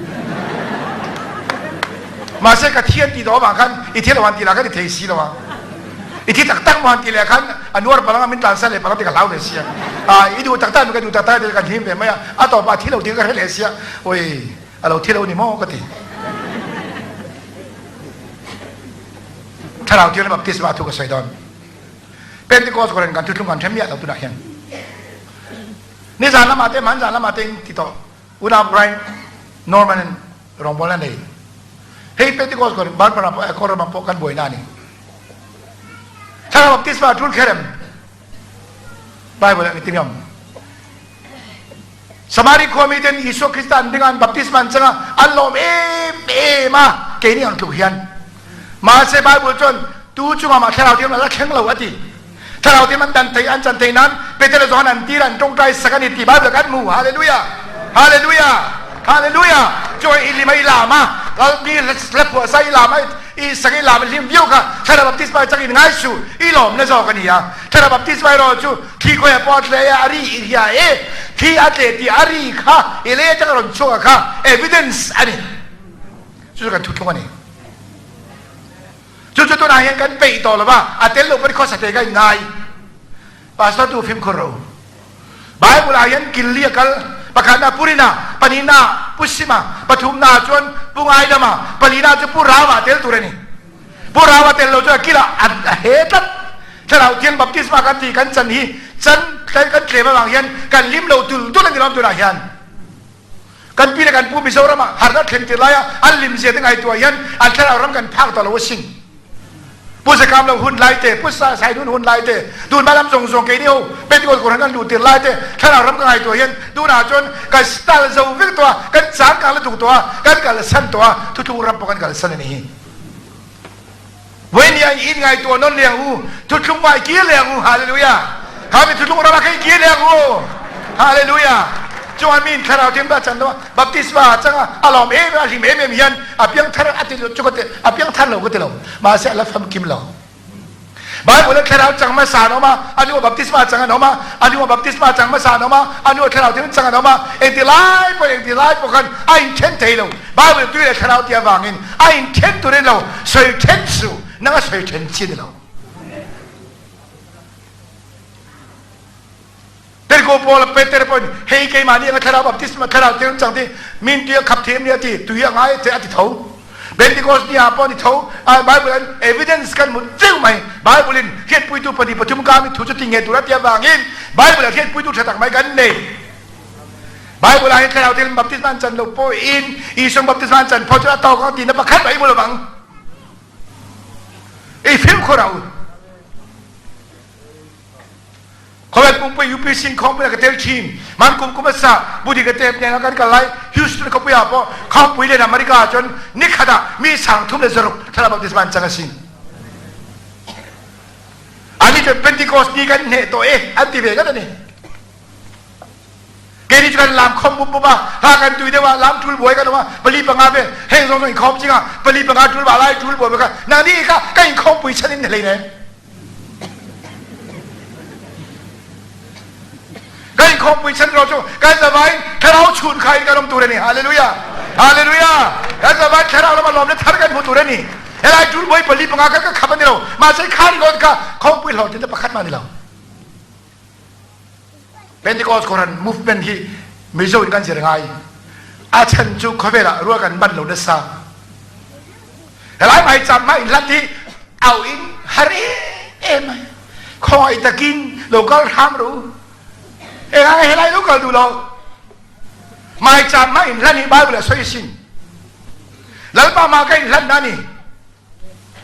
Mahse ka thi an ti tawh avang khan i thi lo an ti lah khan i thei si lo a. I thi tak tak maw an ti leh khan a nuar palang a min tlansan leh palang ti ka hlau ve sia. A i duh tak tak mi ka duh tak tak ti kan hlim ve mai a. A tawpah thi lo ti ka hre leh sia. Oi a lo thi lo ni maw ka ti. Thlarau Thianghlim baptisma thu ka sawi dawn. Pentecost Koren kan thuthlung kan ṭhen miah lo tunah hian. Nizan lamah te hmanzan lamah te in ti tawh unau Brian Norman in rawngbawlna nei. Hei Pentecost Koren Barbara pawh Koram pawh kan buaina a ni. Thlarau baptisma ṭul kher em? Bible ah engtin nge awm? Samari khua miten Isua Krista an ring a, an baptisma an chang a, an lawm em em a, keini ang tluk hian. Mahse Bible chuan tu chungah mah Thlarau Thianghlim a la thleng lo a ti. Thlarau Thianghlim an dan theih, an chan theih nan Peter le Johan an tir a, an tawngtai sak a ni tih Bible ah kan hmu. Hallelujah! Hallelujah! Hallelujah! Chuan i lim a i lam a, lal mi hla phuah sa i lam a, i sak i lam a hlim viau kha Thlarau baptisma chang in ngai suh, i lawmna zawk a ni a. Thlarau baptisma erawh chu thi khawi ah pawh a tle a, a ri i hria e, thi a tle tih a ri kha i lei atanga rawn chhuak a kha evidence a ni. Chu chu kan thuthlung a ni. Chu chu tunah hian kan peih tawh lo va, a tel lo pawn khawsa thei ka inngai. Pastor tu fimkhur ro. Bible ah hian killi a kal, pakhatna Purina, pahnihna Pu Sima, pathumna chuan Pu Ngaidama, palina chu Pu Rama tel tur a ni. Pu Rama tel lo chuan kilah a he tlat. Thlarau Thiang baptisma kan tih kan chan hi chan kan tlem avang hian kan hlim lo tul tul a ni lawm tunah hian. Kan pi le kan pu Mizoram ah harnak thlen tir lai ah an lim zia te ngaihtuah hian an thlarau ram kan phak tawh lo a sin. Pu Zakam lo hun lai te, Pu Sa Sai Nun hun lai te, tunhma lam zawng zawng keini ho Pentecost Kohhran kan luh tir lai te thlarau ram ka ngaihtuah hian tunah chuan kan style zo vek tawh a, kan changkang lutuk tawh a, kan kalsan tawh a, thuthlung ram pawh kan kalsan a ni hi. Vawinia in ngaihtuah nawn leh ang u, thuthlung mah i kir leh ang u. Hallelujah! Kha mi thuthlung ramah khan i kir leh ang u. Hallelujah! Chuan mi in thlarau thiam dah chan lo a, baptisma a chang a, a lawm em em a, hlim em em hian a piangthar a ti chu ka ti, a piangthar lo ka ti lo. Mahse a la famkim lo. Bible a thlarau chang hmasa an awm a, a hnuah baptisma chang an awm a, a hnuah baptisma chang hmasa an awm a, a hnuah thlarau thiam chang an awm a, engti lai pawh engti lai pawh khan a inthen thei lo. Bible tui leh thlarau tih avangin a inthen turin lo sawi then suh, nang a sawi then chi a ni lo. Tirhkoh Paul Peter pawhin hei keimah nih anga thlarau baptisma thlarau thianghlim chang ti min tui a khap thiam ni a ti, tui a ngai a ti tho. Pentecost ni ah pawh ni tho, Bible an evidence kan hmu cheu mai. Bible in hriatpuitu pahnih pathum ka mi thu chu ti nge tur a ti avangin Bible ah hriatpuitu tha tak mai kan nei. Bible ah hin thlarau thil baptisma an chan lo pawhin Isua baptisma an chan phawt chu a tawk ang tihna pakhat mah i hmu lo vang. I fimkhur a u. Khawvel pumpui UPC inkhawmpui ah ka tel thin. Man kum kum hmasa Budi ka tep nen a kan kal lai Houston khawpui ah pawh khawmpui len America ah cun nikhat ah mi 360 thlarau baptisma an cang a si. Ani cu Pentecost ni kan hneh tawh e an ti ve ngat ani. Keini cu kan lam khom bup bup a hla kan tui deuh ah lam tul buai kan um a pali panga ve heng zong zong in khom cing ah pali panga tul ba lai tul buai ka nang ni ka ka in khom pui chan in hlei ne. Kan inkhawmpui chan ro chu kan zavai thlarau chhun kha in kan um tur ani. Hallelujah. Hallelujah. Kan zavai thlarau lama lawm le thar kan hmu tur ani. Helai tul boi pali panga ka ka khap ani lo. Ma sai kha ni gon ka khawmpui hlawh tin pakhat ma ni lo. Pentecost Koran movement hi Mizo in kan zir ngai. A chan chu khawvel ah rual kan ban lo nasa. Helai mai cham ma in hlat hi au in har em em ai. Khawngaih takin lo kal hram ru. Helai helai lo kal du lo. Mai cham ma in hlan hi Bible a soi sin. Lalpa ma ka in hlan na ni.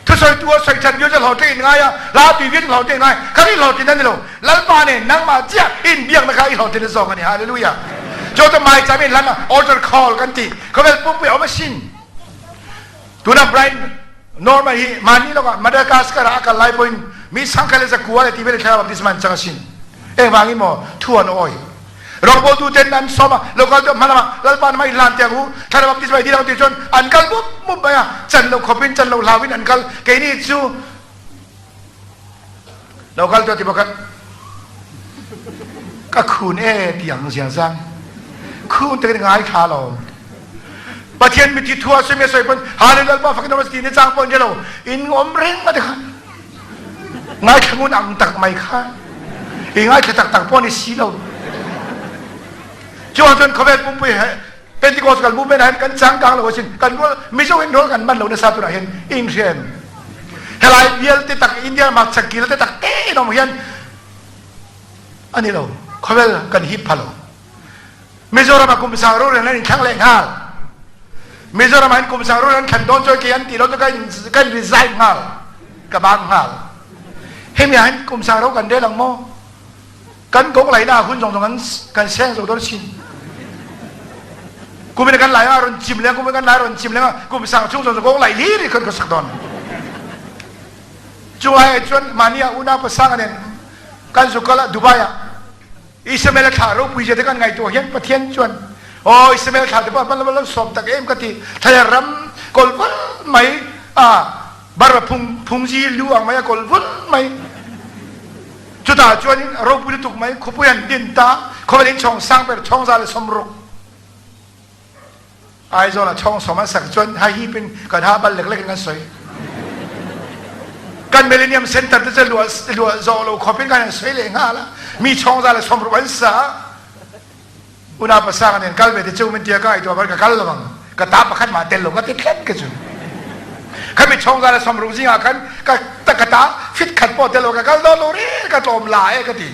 Thusawi tu a soi that viau chu hlawhtling in ngai a, hla tui viau chu hlawhtling in ngai. Kha i hlawhtlin a ni lo. Lalpa nen nangmah chiah in biakna kha i hlawhtlin a zawng a ni. Hallelujah. Chu chu mai cham in hlan a altar call kan ti. Khawvel pumpui a awm asin. Tuna Brian Norman hi mahni lawkah Madagascar ah a kal lai pawhin mi sangkhat le zakua le ti vel thlarau baptisma an chang asin. Engvangin maw thu an awi. Rawngbawltu ten an sawm a, local tu hma lamah Lalpa nama i hlan tiang u, thlarau baptisma i dil ang ti chuan an kal mup mup mai a, chan lo khawpin chan lo hlauin an kal. Keini chu local tu a ti bawk a, ka khun e ti ang zia zang. Khun takin ngaithla lo. Pathian mithi thu a simi a sawi pawn Hallelujah Lalpa fakin awm ti ni chang pawh ni lo. In awm reng ma te kha. Ngaithla ngun ang tak mai kha. I ngaithla tak tak pawh ni si lo. Chuan chuan khawvel pumpui he Pentecost kal movement ah hin kan changkang lo asin. Kan rual Mizo in rual kan man lo nasa tunah hian in hrem. Helai bial te tak India mak chakil te tak te in awm hian ani lo. Khawvel kan hip pha lo. Mizoram ah kum sang rorel an inthlang leh nghal. Mizoram ah hin kum sang rorel an thlan dawn chuan kei an ti lo chu kan resign nghal. Ka bang nghal. Hemi ah hin kum sang ro kan rel ang maw? Kan kong lai na hun zong zong kan kan seng zo dawn sin. Kum in kan lai ah ron chim leng kum in kan lai ron chim leng kum sang chung zong zong kong lai li ri kan ka sak dawn. Chu ai chuan mani ah unau pasang anen kan zu kal ah Dubai ah Ismael a thlah ropui zia te kan ngaihtuah hian Pathian chuan Aw Ismael thla te pawh hman lo sawm tak em ka ti. Thlaler ram kawl vul mai a barva phung phungzi lu ang mai a kawl vul mai. Chutah chuan in ropui lutuk mai khawpui an din ta khawvel in chhawng sang ber chhawng za le 60. Aizawl ah chhawng sawm an sak chuan ha hip in kan ha bal lek lek in kan sawi. Kan Millennium Center te cu luah luah zawh lo khawp in kan an sawi leh nghal a. Mi chhawng za le 60 an sa. Unau pasang nen kal ve te chu min tia ka ngaihtuah ban ka kal lovang ka ta pakhat mah tel lo ka ti tlat ka chu khami chhawng za le 60 zingah khan ka ka ta fit khat pawh tel lo ka kal dawn lo re ka tlawm la e ka ti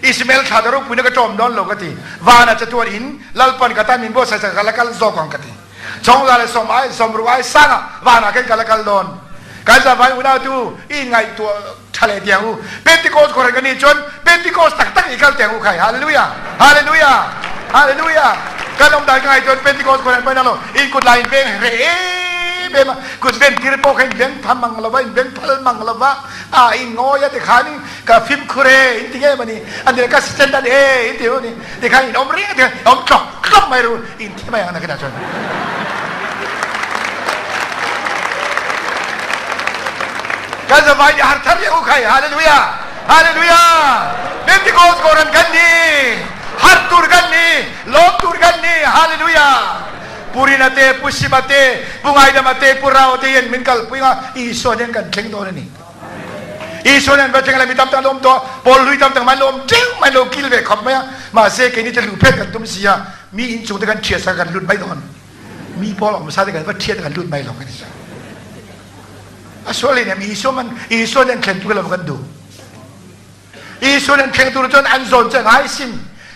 Ismael thla ta ropui na ka tlawm dawn lo ka ti vana chatuan in lalpan ka tan min buatsaih sak ka la kal zawk ang ka ti chhawng za le sawm ai 60 ai sanga vana khan ka la kal dawn kan za vai unau tu i ngaihtuah Ṭha leh tiang u. Pentecost kawr kan nih cun Pentecost taktak i kal tiang u khai. Hallelujah. Hallelujah. Hallelujah. Kan um dan ka ngai cun Pentecost kawr an poi lo. In kut lai in beng re em em kut ben tir pawh kha in beng pham mang lo va in beng phal mang lo va a in ngawi a ti khan in ka fim khure in ti nge mani an ti ka standard e in ti ni ti khan in om ring ti om tlok tlok mai ru in thi mai ang na kina chuan Kan zavai nih har thar u khai hallelujah hallelujah Pentecost koran kan ni har tur kan ni lawm tur kan ni hallelujah Purina te Pushima te Pungaidama te Purao te yen min kal pui nga Isua nen kan thleng dawn ani Isua nen va thleng la mi tam tak lawm to Paul lui tam tak man lawm teuh mai lo kil ve khop mai a mahse keini te lu phet kan tum sia mi in chung te kan thiat sa kan lut mai dawn mi pawl awm sa te kan va thiat kan lut mai lo kan sa A sual hleinem Isua man Isua nih an thlen tu lo kan duh. Isua nih an thleng tu cun an zawn cu ngai sin.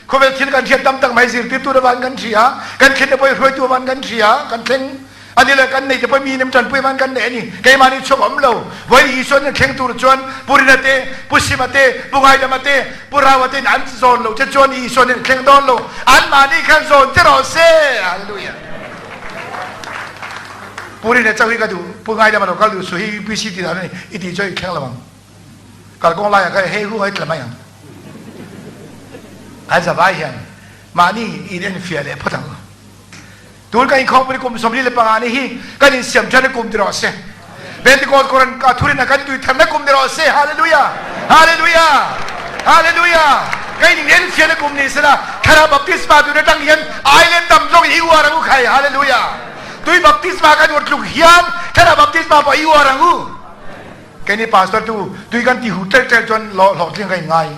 Khawvel thil kan hriat tam tak mai zirtirtu na van kan hria, kan thlen na poi hruaitu van kan hria, kan thleng ani le kan nei te poi mi nim ṭanpui van kan nei ani keimah nih chuak om lo voi Isua nih thleng tu chuan Purina te Pusima te Pungaidama te Purawa te an zawn lo che chuan Isua nih thleng dawn lo anmah nih khan zawn te rawh se hallelujah Puri le cho hi ka duh pu ngai dam lo kal duh su hi UPC ti dan ani i ti cho i thleng lo ang kal kong lai ah kha hei hu ai tla mai ang an zavai hian mahni in en fia leh phawt ang tun kan inkhawm pui kum 45 ni hi kan in siam than kum ti rawh se Pentecost koran ka thurin a kan tui tharna kum ni rawh se hallelujah hallelujah hallelujah kan in en fia na kum ni sela thlarau baptisma tu na tang hian island tam zawk i uar ang u khai hallelujah Tui baptisma kan uar tluk hian thlarau baptisma pawh i uar ang u. Keini pastor tu tui kan ti hu tel tel chuan hlawhtling kan ngai.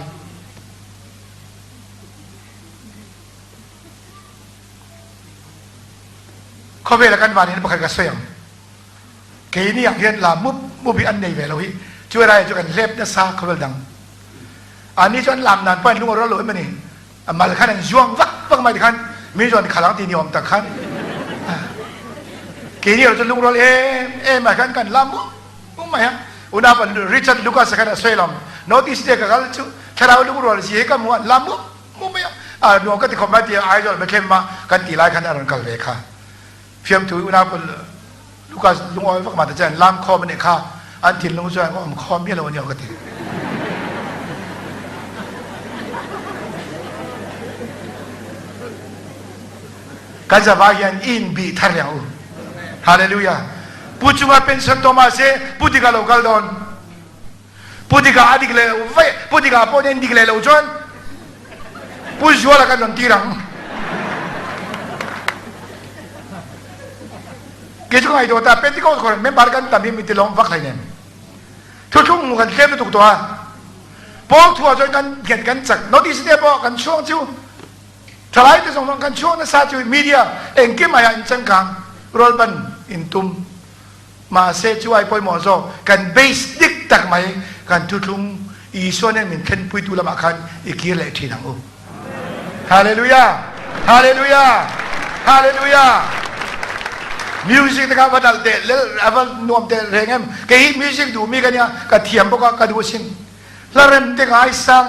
Khawvel kan van in pakhat ka sawi ang. Keini ang hian la mup mup hi an nei ve lo hi. Chu rai chu kan hlep nasa khawvel dang. Ani chuan lam dan pawh an lung a rual lo em ani. A mal khan an zuang vak vak mai khan mi chuan khalang ti ni awm tak khan keini erawh chu lungrual em em mai khan kan lam um mai a unau pan Richard Lucas khan a sawi lawm notice te ka kal chu thlarau lungrual si hi ka hmu an lam um mai a nuam ka ti khawp mai ti Aizawl Bethlehem ah kan ti lai khan a rawn kal ve kha fiamthu unau pan Lucas lungawi vak ma te chuan lam khawm anih kha an thinlung chuan ka awm khawm miah lo ania ka ti. Kan zavai hian in bih thar leng u. Hallelujah. Pu chunga pension to ma se pu dika lo kal dawn. Pu dika a dik le vai pu dika pawh nen dik le lo chuan pu zuala kan rawn tir ang. Kei chu ka ngaihtuah ta Pentecost khawh member kan tam hi mi tilawm vak hlei nem. Thuthlung hmu kan tlem lutuk tawh a. Paul thu ah chuan kan nghet kan chak notice te pawh kan chhuang chu thalai te zawng zawng kan chhuang nasa chu media engkim ai ah in changkang rualban in tum Mahse chu ai pawimawh zawk kan base dik tak mai kan thuthlung Isua nen min thlenpuitu lamah khan i kir leh thin ang u. Hallelujah! Hallelujah! Hallelujah! Music te kha va nalh teh lel a va nuam teh reng em. Kei hi music duh mi ka nia, ka thiam bawk a, ka duh asin. Hla rem te ngai sang.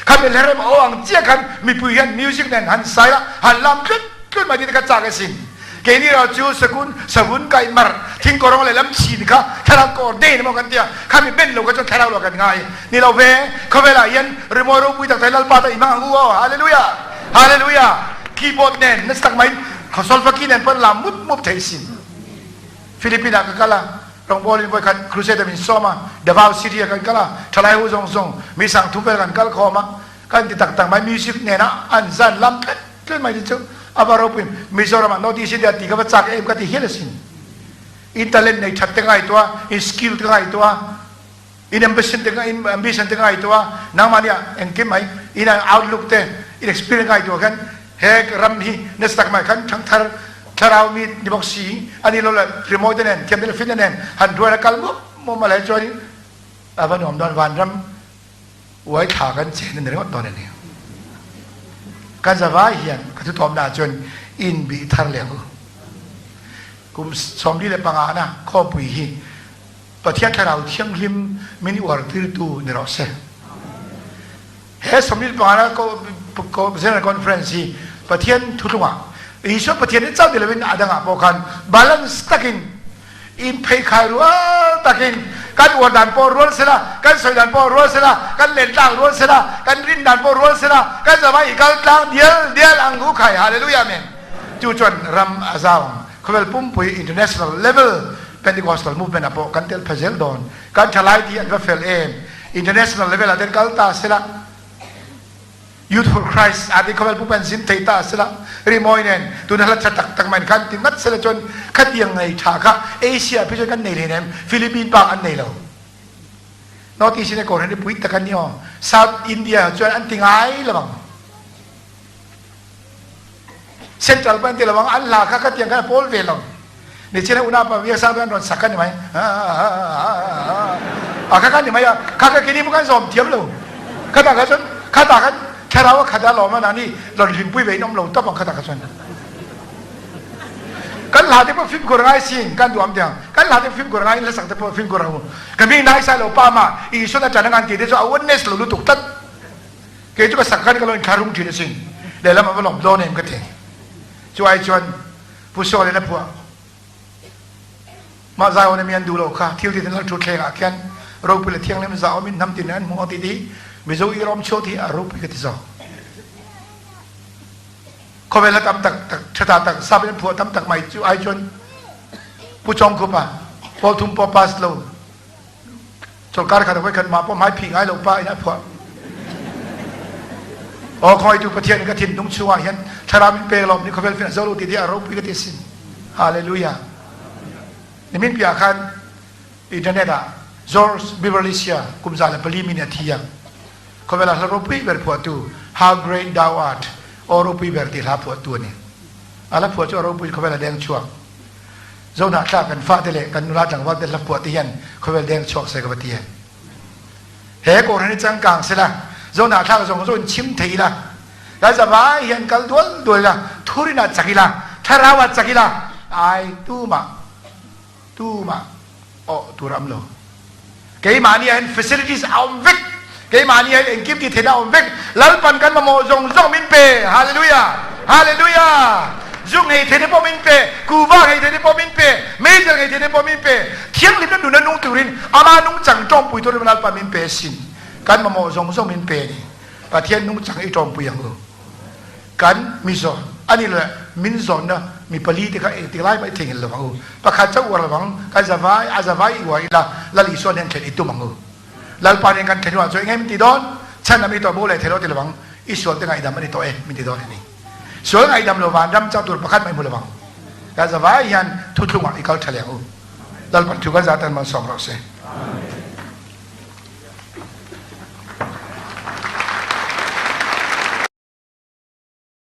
Khami hla rem aw ang chiah khan mipui hian music nen han sai a, han lam tlut tlut mai ti te kha chak asin. Keini erawh chu sakun savun kaih mar thingkawrawng leh lam chin kha thlarau kawr den emaw kan ti a, khami ben lo kha chuan thlarau lo kan ngai ni lo ve. Khawvelah hian rimawi ropui tak tak hi Lalpa ta i hmang ang u aw. Hallelujah! Hallelujah! keyboard nen nasa tak maiin solfa key nen pawh an lam mup mup thei sin. Philippine ah ka kal a, rawngbawlin vawikhat crusade ah min sawm a, Davao City ah kan kal a, thalai ho zawng zawng mi sang thum vel kan kal khawm a, kan ti tak tak mai music nena an zan lam tlet tlet mai te chu a va ropui Mizoram ah North East India ti ka va chak em ka ti hial asin. In talent nei that te ngaihtuah a, in skill te ngaihtuah a, in ambition te in ambition te ngaihtuah a, nangmahni ah engkim mai in outlook te in experience ngaihtuah khan he ram hi nasa tak mai khan thangthar thlarau mi ni bawk si a ni lo le rimawi te nen thiam te leh fit te nen han hruai a kal mup mup mai lai chuan a va nuam dawn vanram Uai thla kan chen a ni ringawt dawn a ni. Kan zavai hian ka thutawmna ah chuan in bih thar leh ang u. Kum 45 na khawmpui hi Pathian Thlarau Thianghlim min uar tirtu ni rawh se. He 45 na General Conference hi Pathian thuthlungah Isua Pathian hi chauh ni loin a dangah pawh khan balance takin Inpheikhai rual takin kan uar dan pawh rual sela, kan sawi dan pawh rual sela, kan len tlang rual sela, kan rin dan pawh rual sela, kan zavai i kal tlang dial dial ang u khai. Hallelujah Amen. Chu chuan ram a zau ang. Khawvel pumpui international level Pentecostal movement ah pawh kan tel pha zel dawn. Kan thalai tih an va fel em. International level ah ten kal ta sela. Youth for Christ ati khawvel pu pan zin thei ta sela rimawi nen tuna hla tha tak tak mai khan ti ngat sela chuan khatiang nei tha kha Asia phi chuan kan nei hleinem Philippine bak an nei lo North East in kawr hi pui tak an ni aw South India chuan an ti ngai lovang Central pan ti lovang an hla kha khatiang khan a pawl ve lo ni china una pa viak sang an rawn sak kan ni mai a kha kan ni mai a kha kha kini kan zawm thiam lo kha ta kha chuan kha ta khan thlarau a khat a lawm a nani rawn hlimpui ve in awm lo tawp ang kha ta kha chuan kan hla te pawh fimkhur ngai sin kan duam tiang kan hla te fimkhur ngai in hla sak te pawh fimkhur ang ka mi nai sai lo pa ma Isua na ṭan a ngan ti te chu awareness lo lutuk tlat kei chu ka sak khan ka lo in thlarung ṭhin asin lehlam a va lawm dawn em ka ti chu ai chuan Pu Sawl in a phuah. Mah Zion i mi an duh lo kha thil ti lal ṭhutthleng ah khin ropui le thianghlim za um in hnam tin an hmuh ang ti ti Mizo i rom chuak hi a ropui ka ti zawk. Khawvel a tam tak tak ṭhata tak sap in an phuah tam tak mai cu ai cun Pu Cong Khup ah pawl thum paw pass lo Chawlkar khat voi khat mah pawh hmai phih ngai lo pa in a phuah. Aw khawitu Pathian ka thinlung chungah hian thlarau min pek lawm ni khawvel fin a zo lo ti ti a ropui ka ti sin. Hallelujah. Nimin piah khan internet ah George Beverly Sia kum 104 mi nih a thi a. Khawvel ah hla ropui ber phuahtu How Great Thou Art aw ropui ber ti hla phuahtu a ni. A hla phuah chu a ropui khawvel a deng chuak. Zohnahthlak kan fate leh kan nula tlangval te hlaphuah te hian khawvel deng chhuak se ka va ti em. He kawhhran hi changkang sela Zohnahthlak zawng zawng in chim thei ila kan zavai hian kal dual dual ila thurin ah chak ila thlarau ah chak ila ai tumah tumah awh tur a awm lo. Keimahni ah hin facilities a awm vek. Keimahni ah hin engkim ti theihna a awm vek. Lalpan kan mamawh zawng zawng min pe. Hallelujah! Hallelujah! Zu nghei theihna pawh min pe, kuhva nghei theihna pawh min pe, meizel nghei theihna pawh min pe. Thianghlimna nuna nung turin ama nungchang tawngpui turin Lalpan min pe asin. Kan mamawh zawng zawng min pe a ni. Pathian nungchang i tawngpui ang u. Kan mi zawn a nih leh min zawnna mi pali te kha engtik lai mah i theihnghilh lo ang u. Pakhat chauh uar lo ang, kan zavai a zavai i uar ila Lal Isua nen thlen i tum ang u. Lalpa nen kan thlen hnuah chuan eng nge min ti dawn? Chhan lam i tawh bo leh thei lo ti lo ang, i sual te ngaihdam a ni tawh e min ti dawn a ni. Sual ngaihdam lo van ram chauh tur pakhat mah i hmu lo ang. Kan zavai hian thuthlungah i kal tha leh ang u. Lalpan thu kan zah tan malsawm rawh se.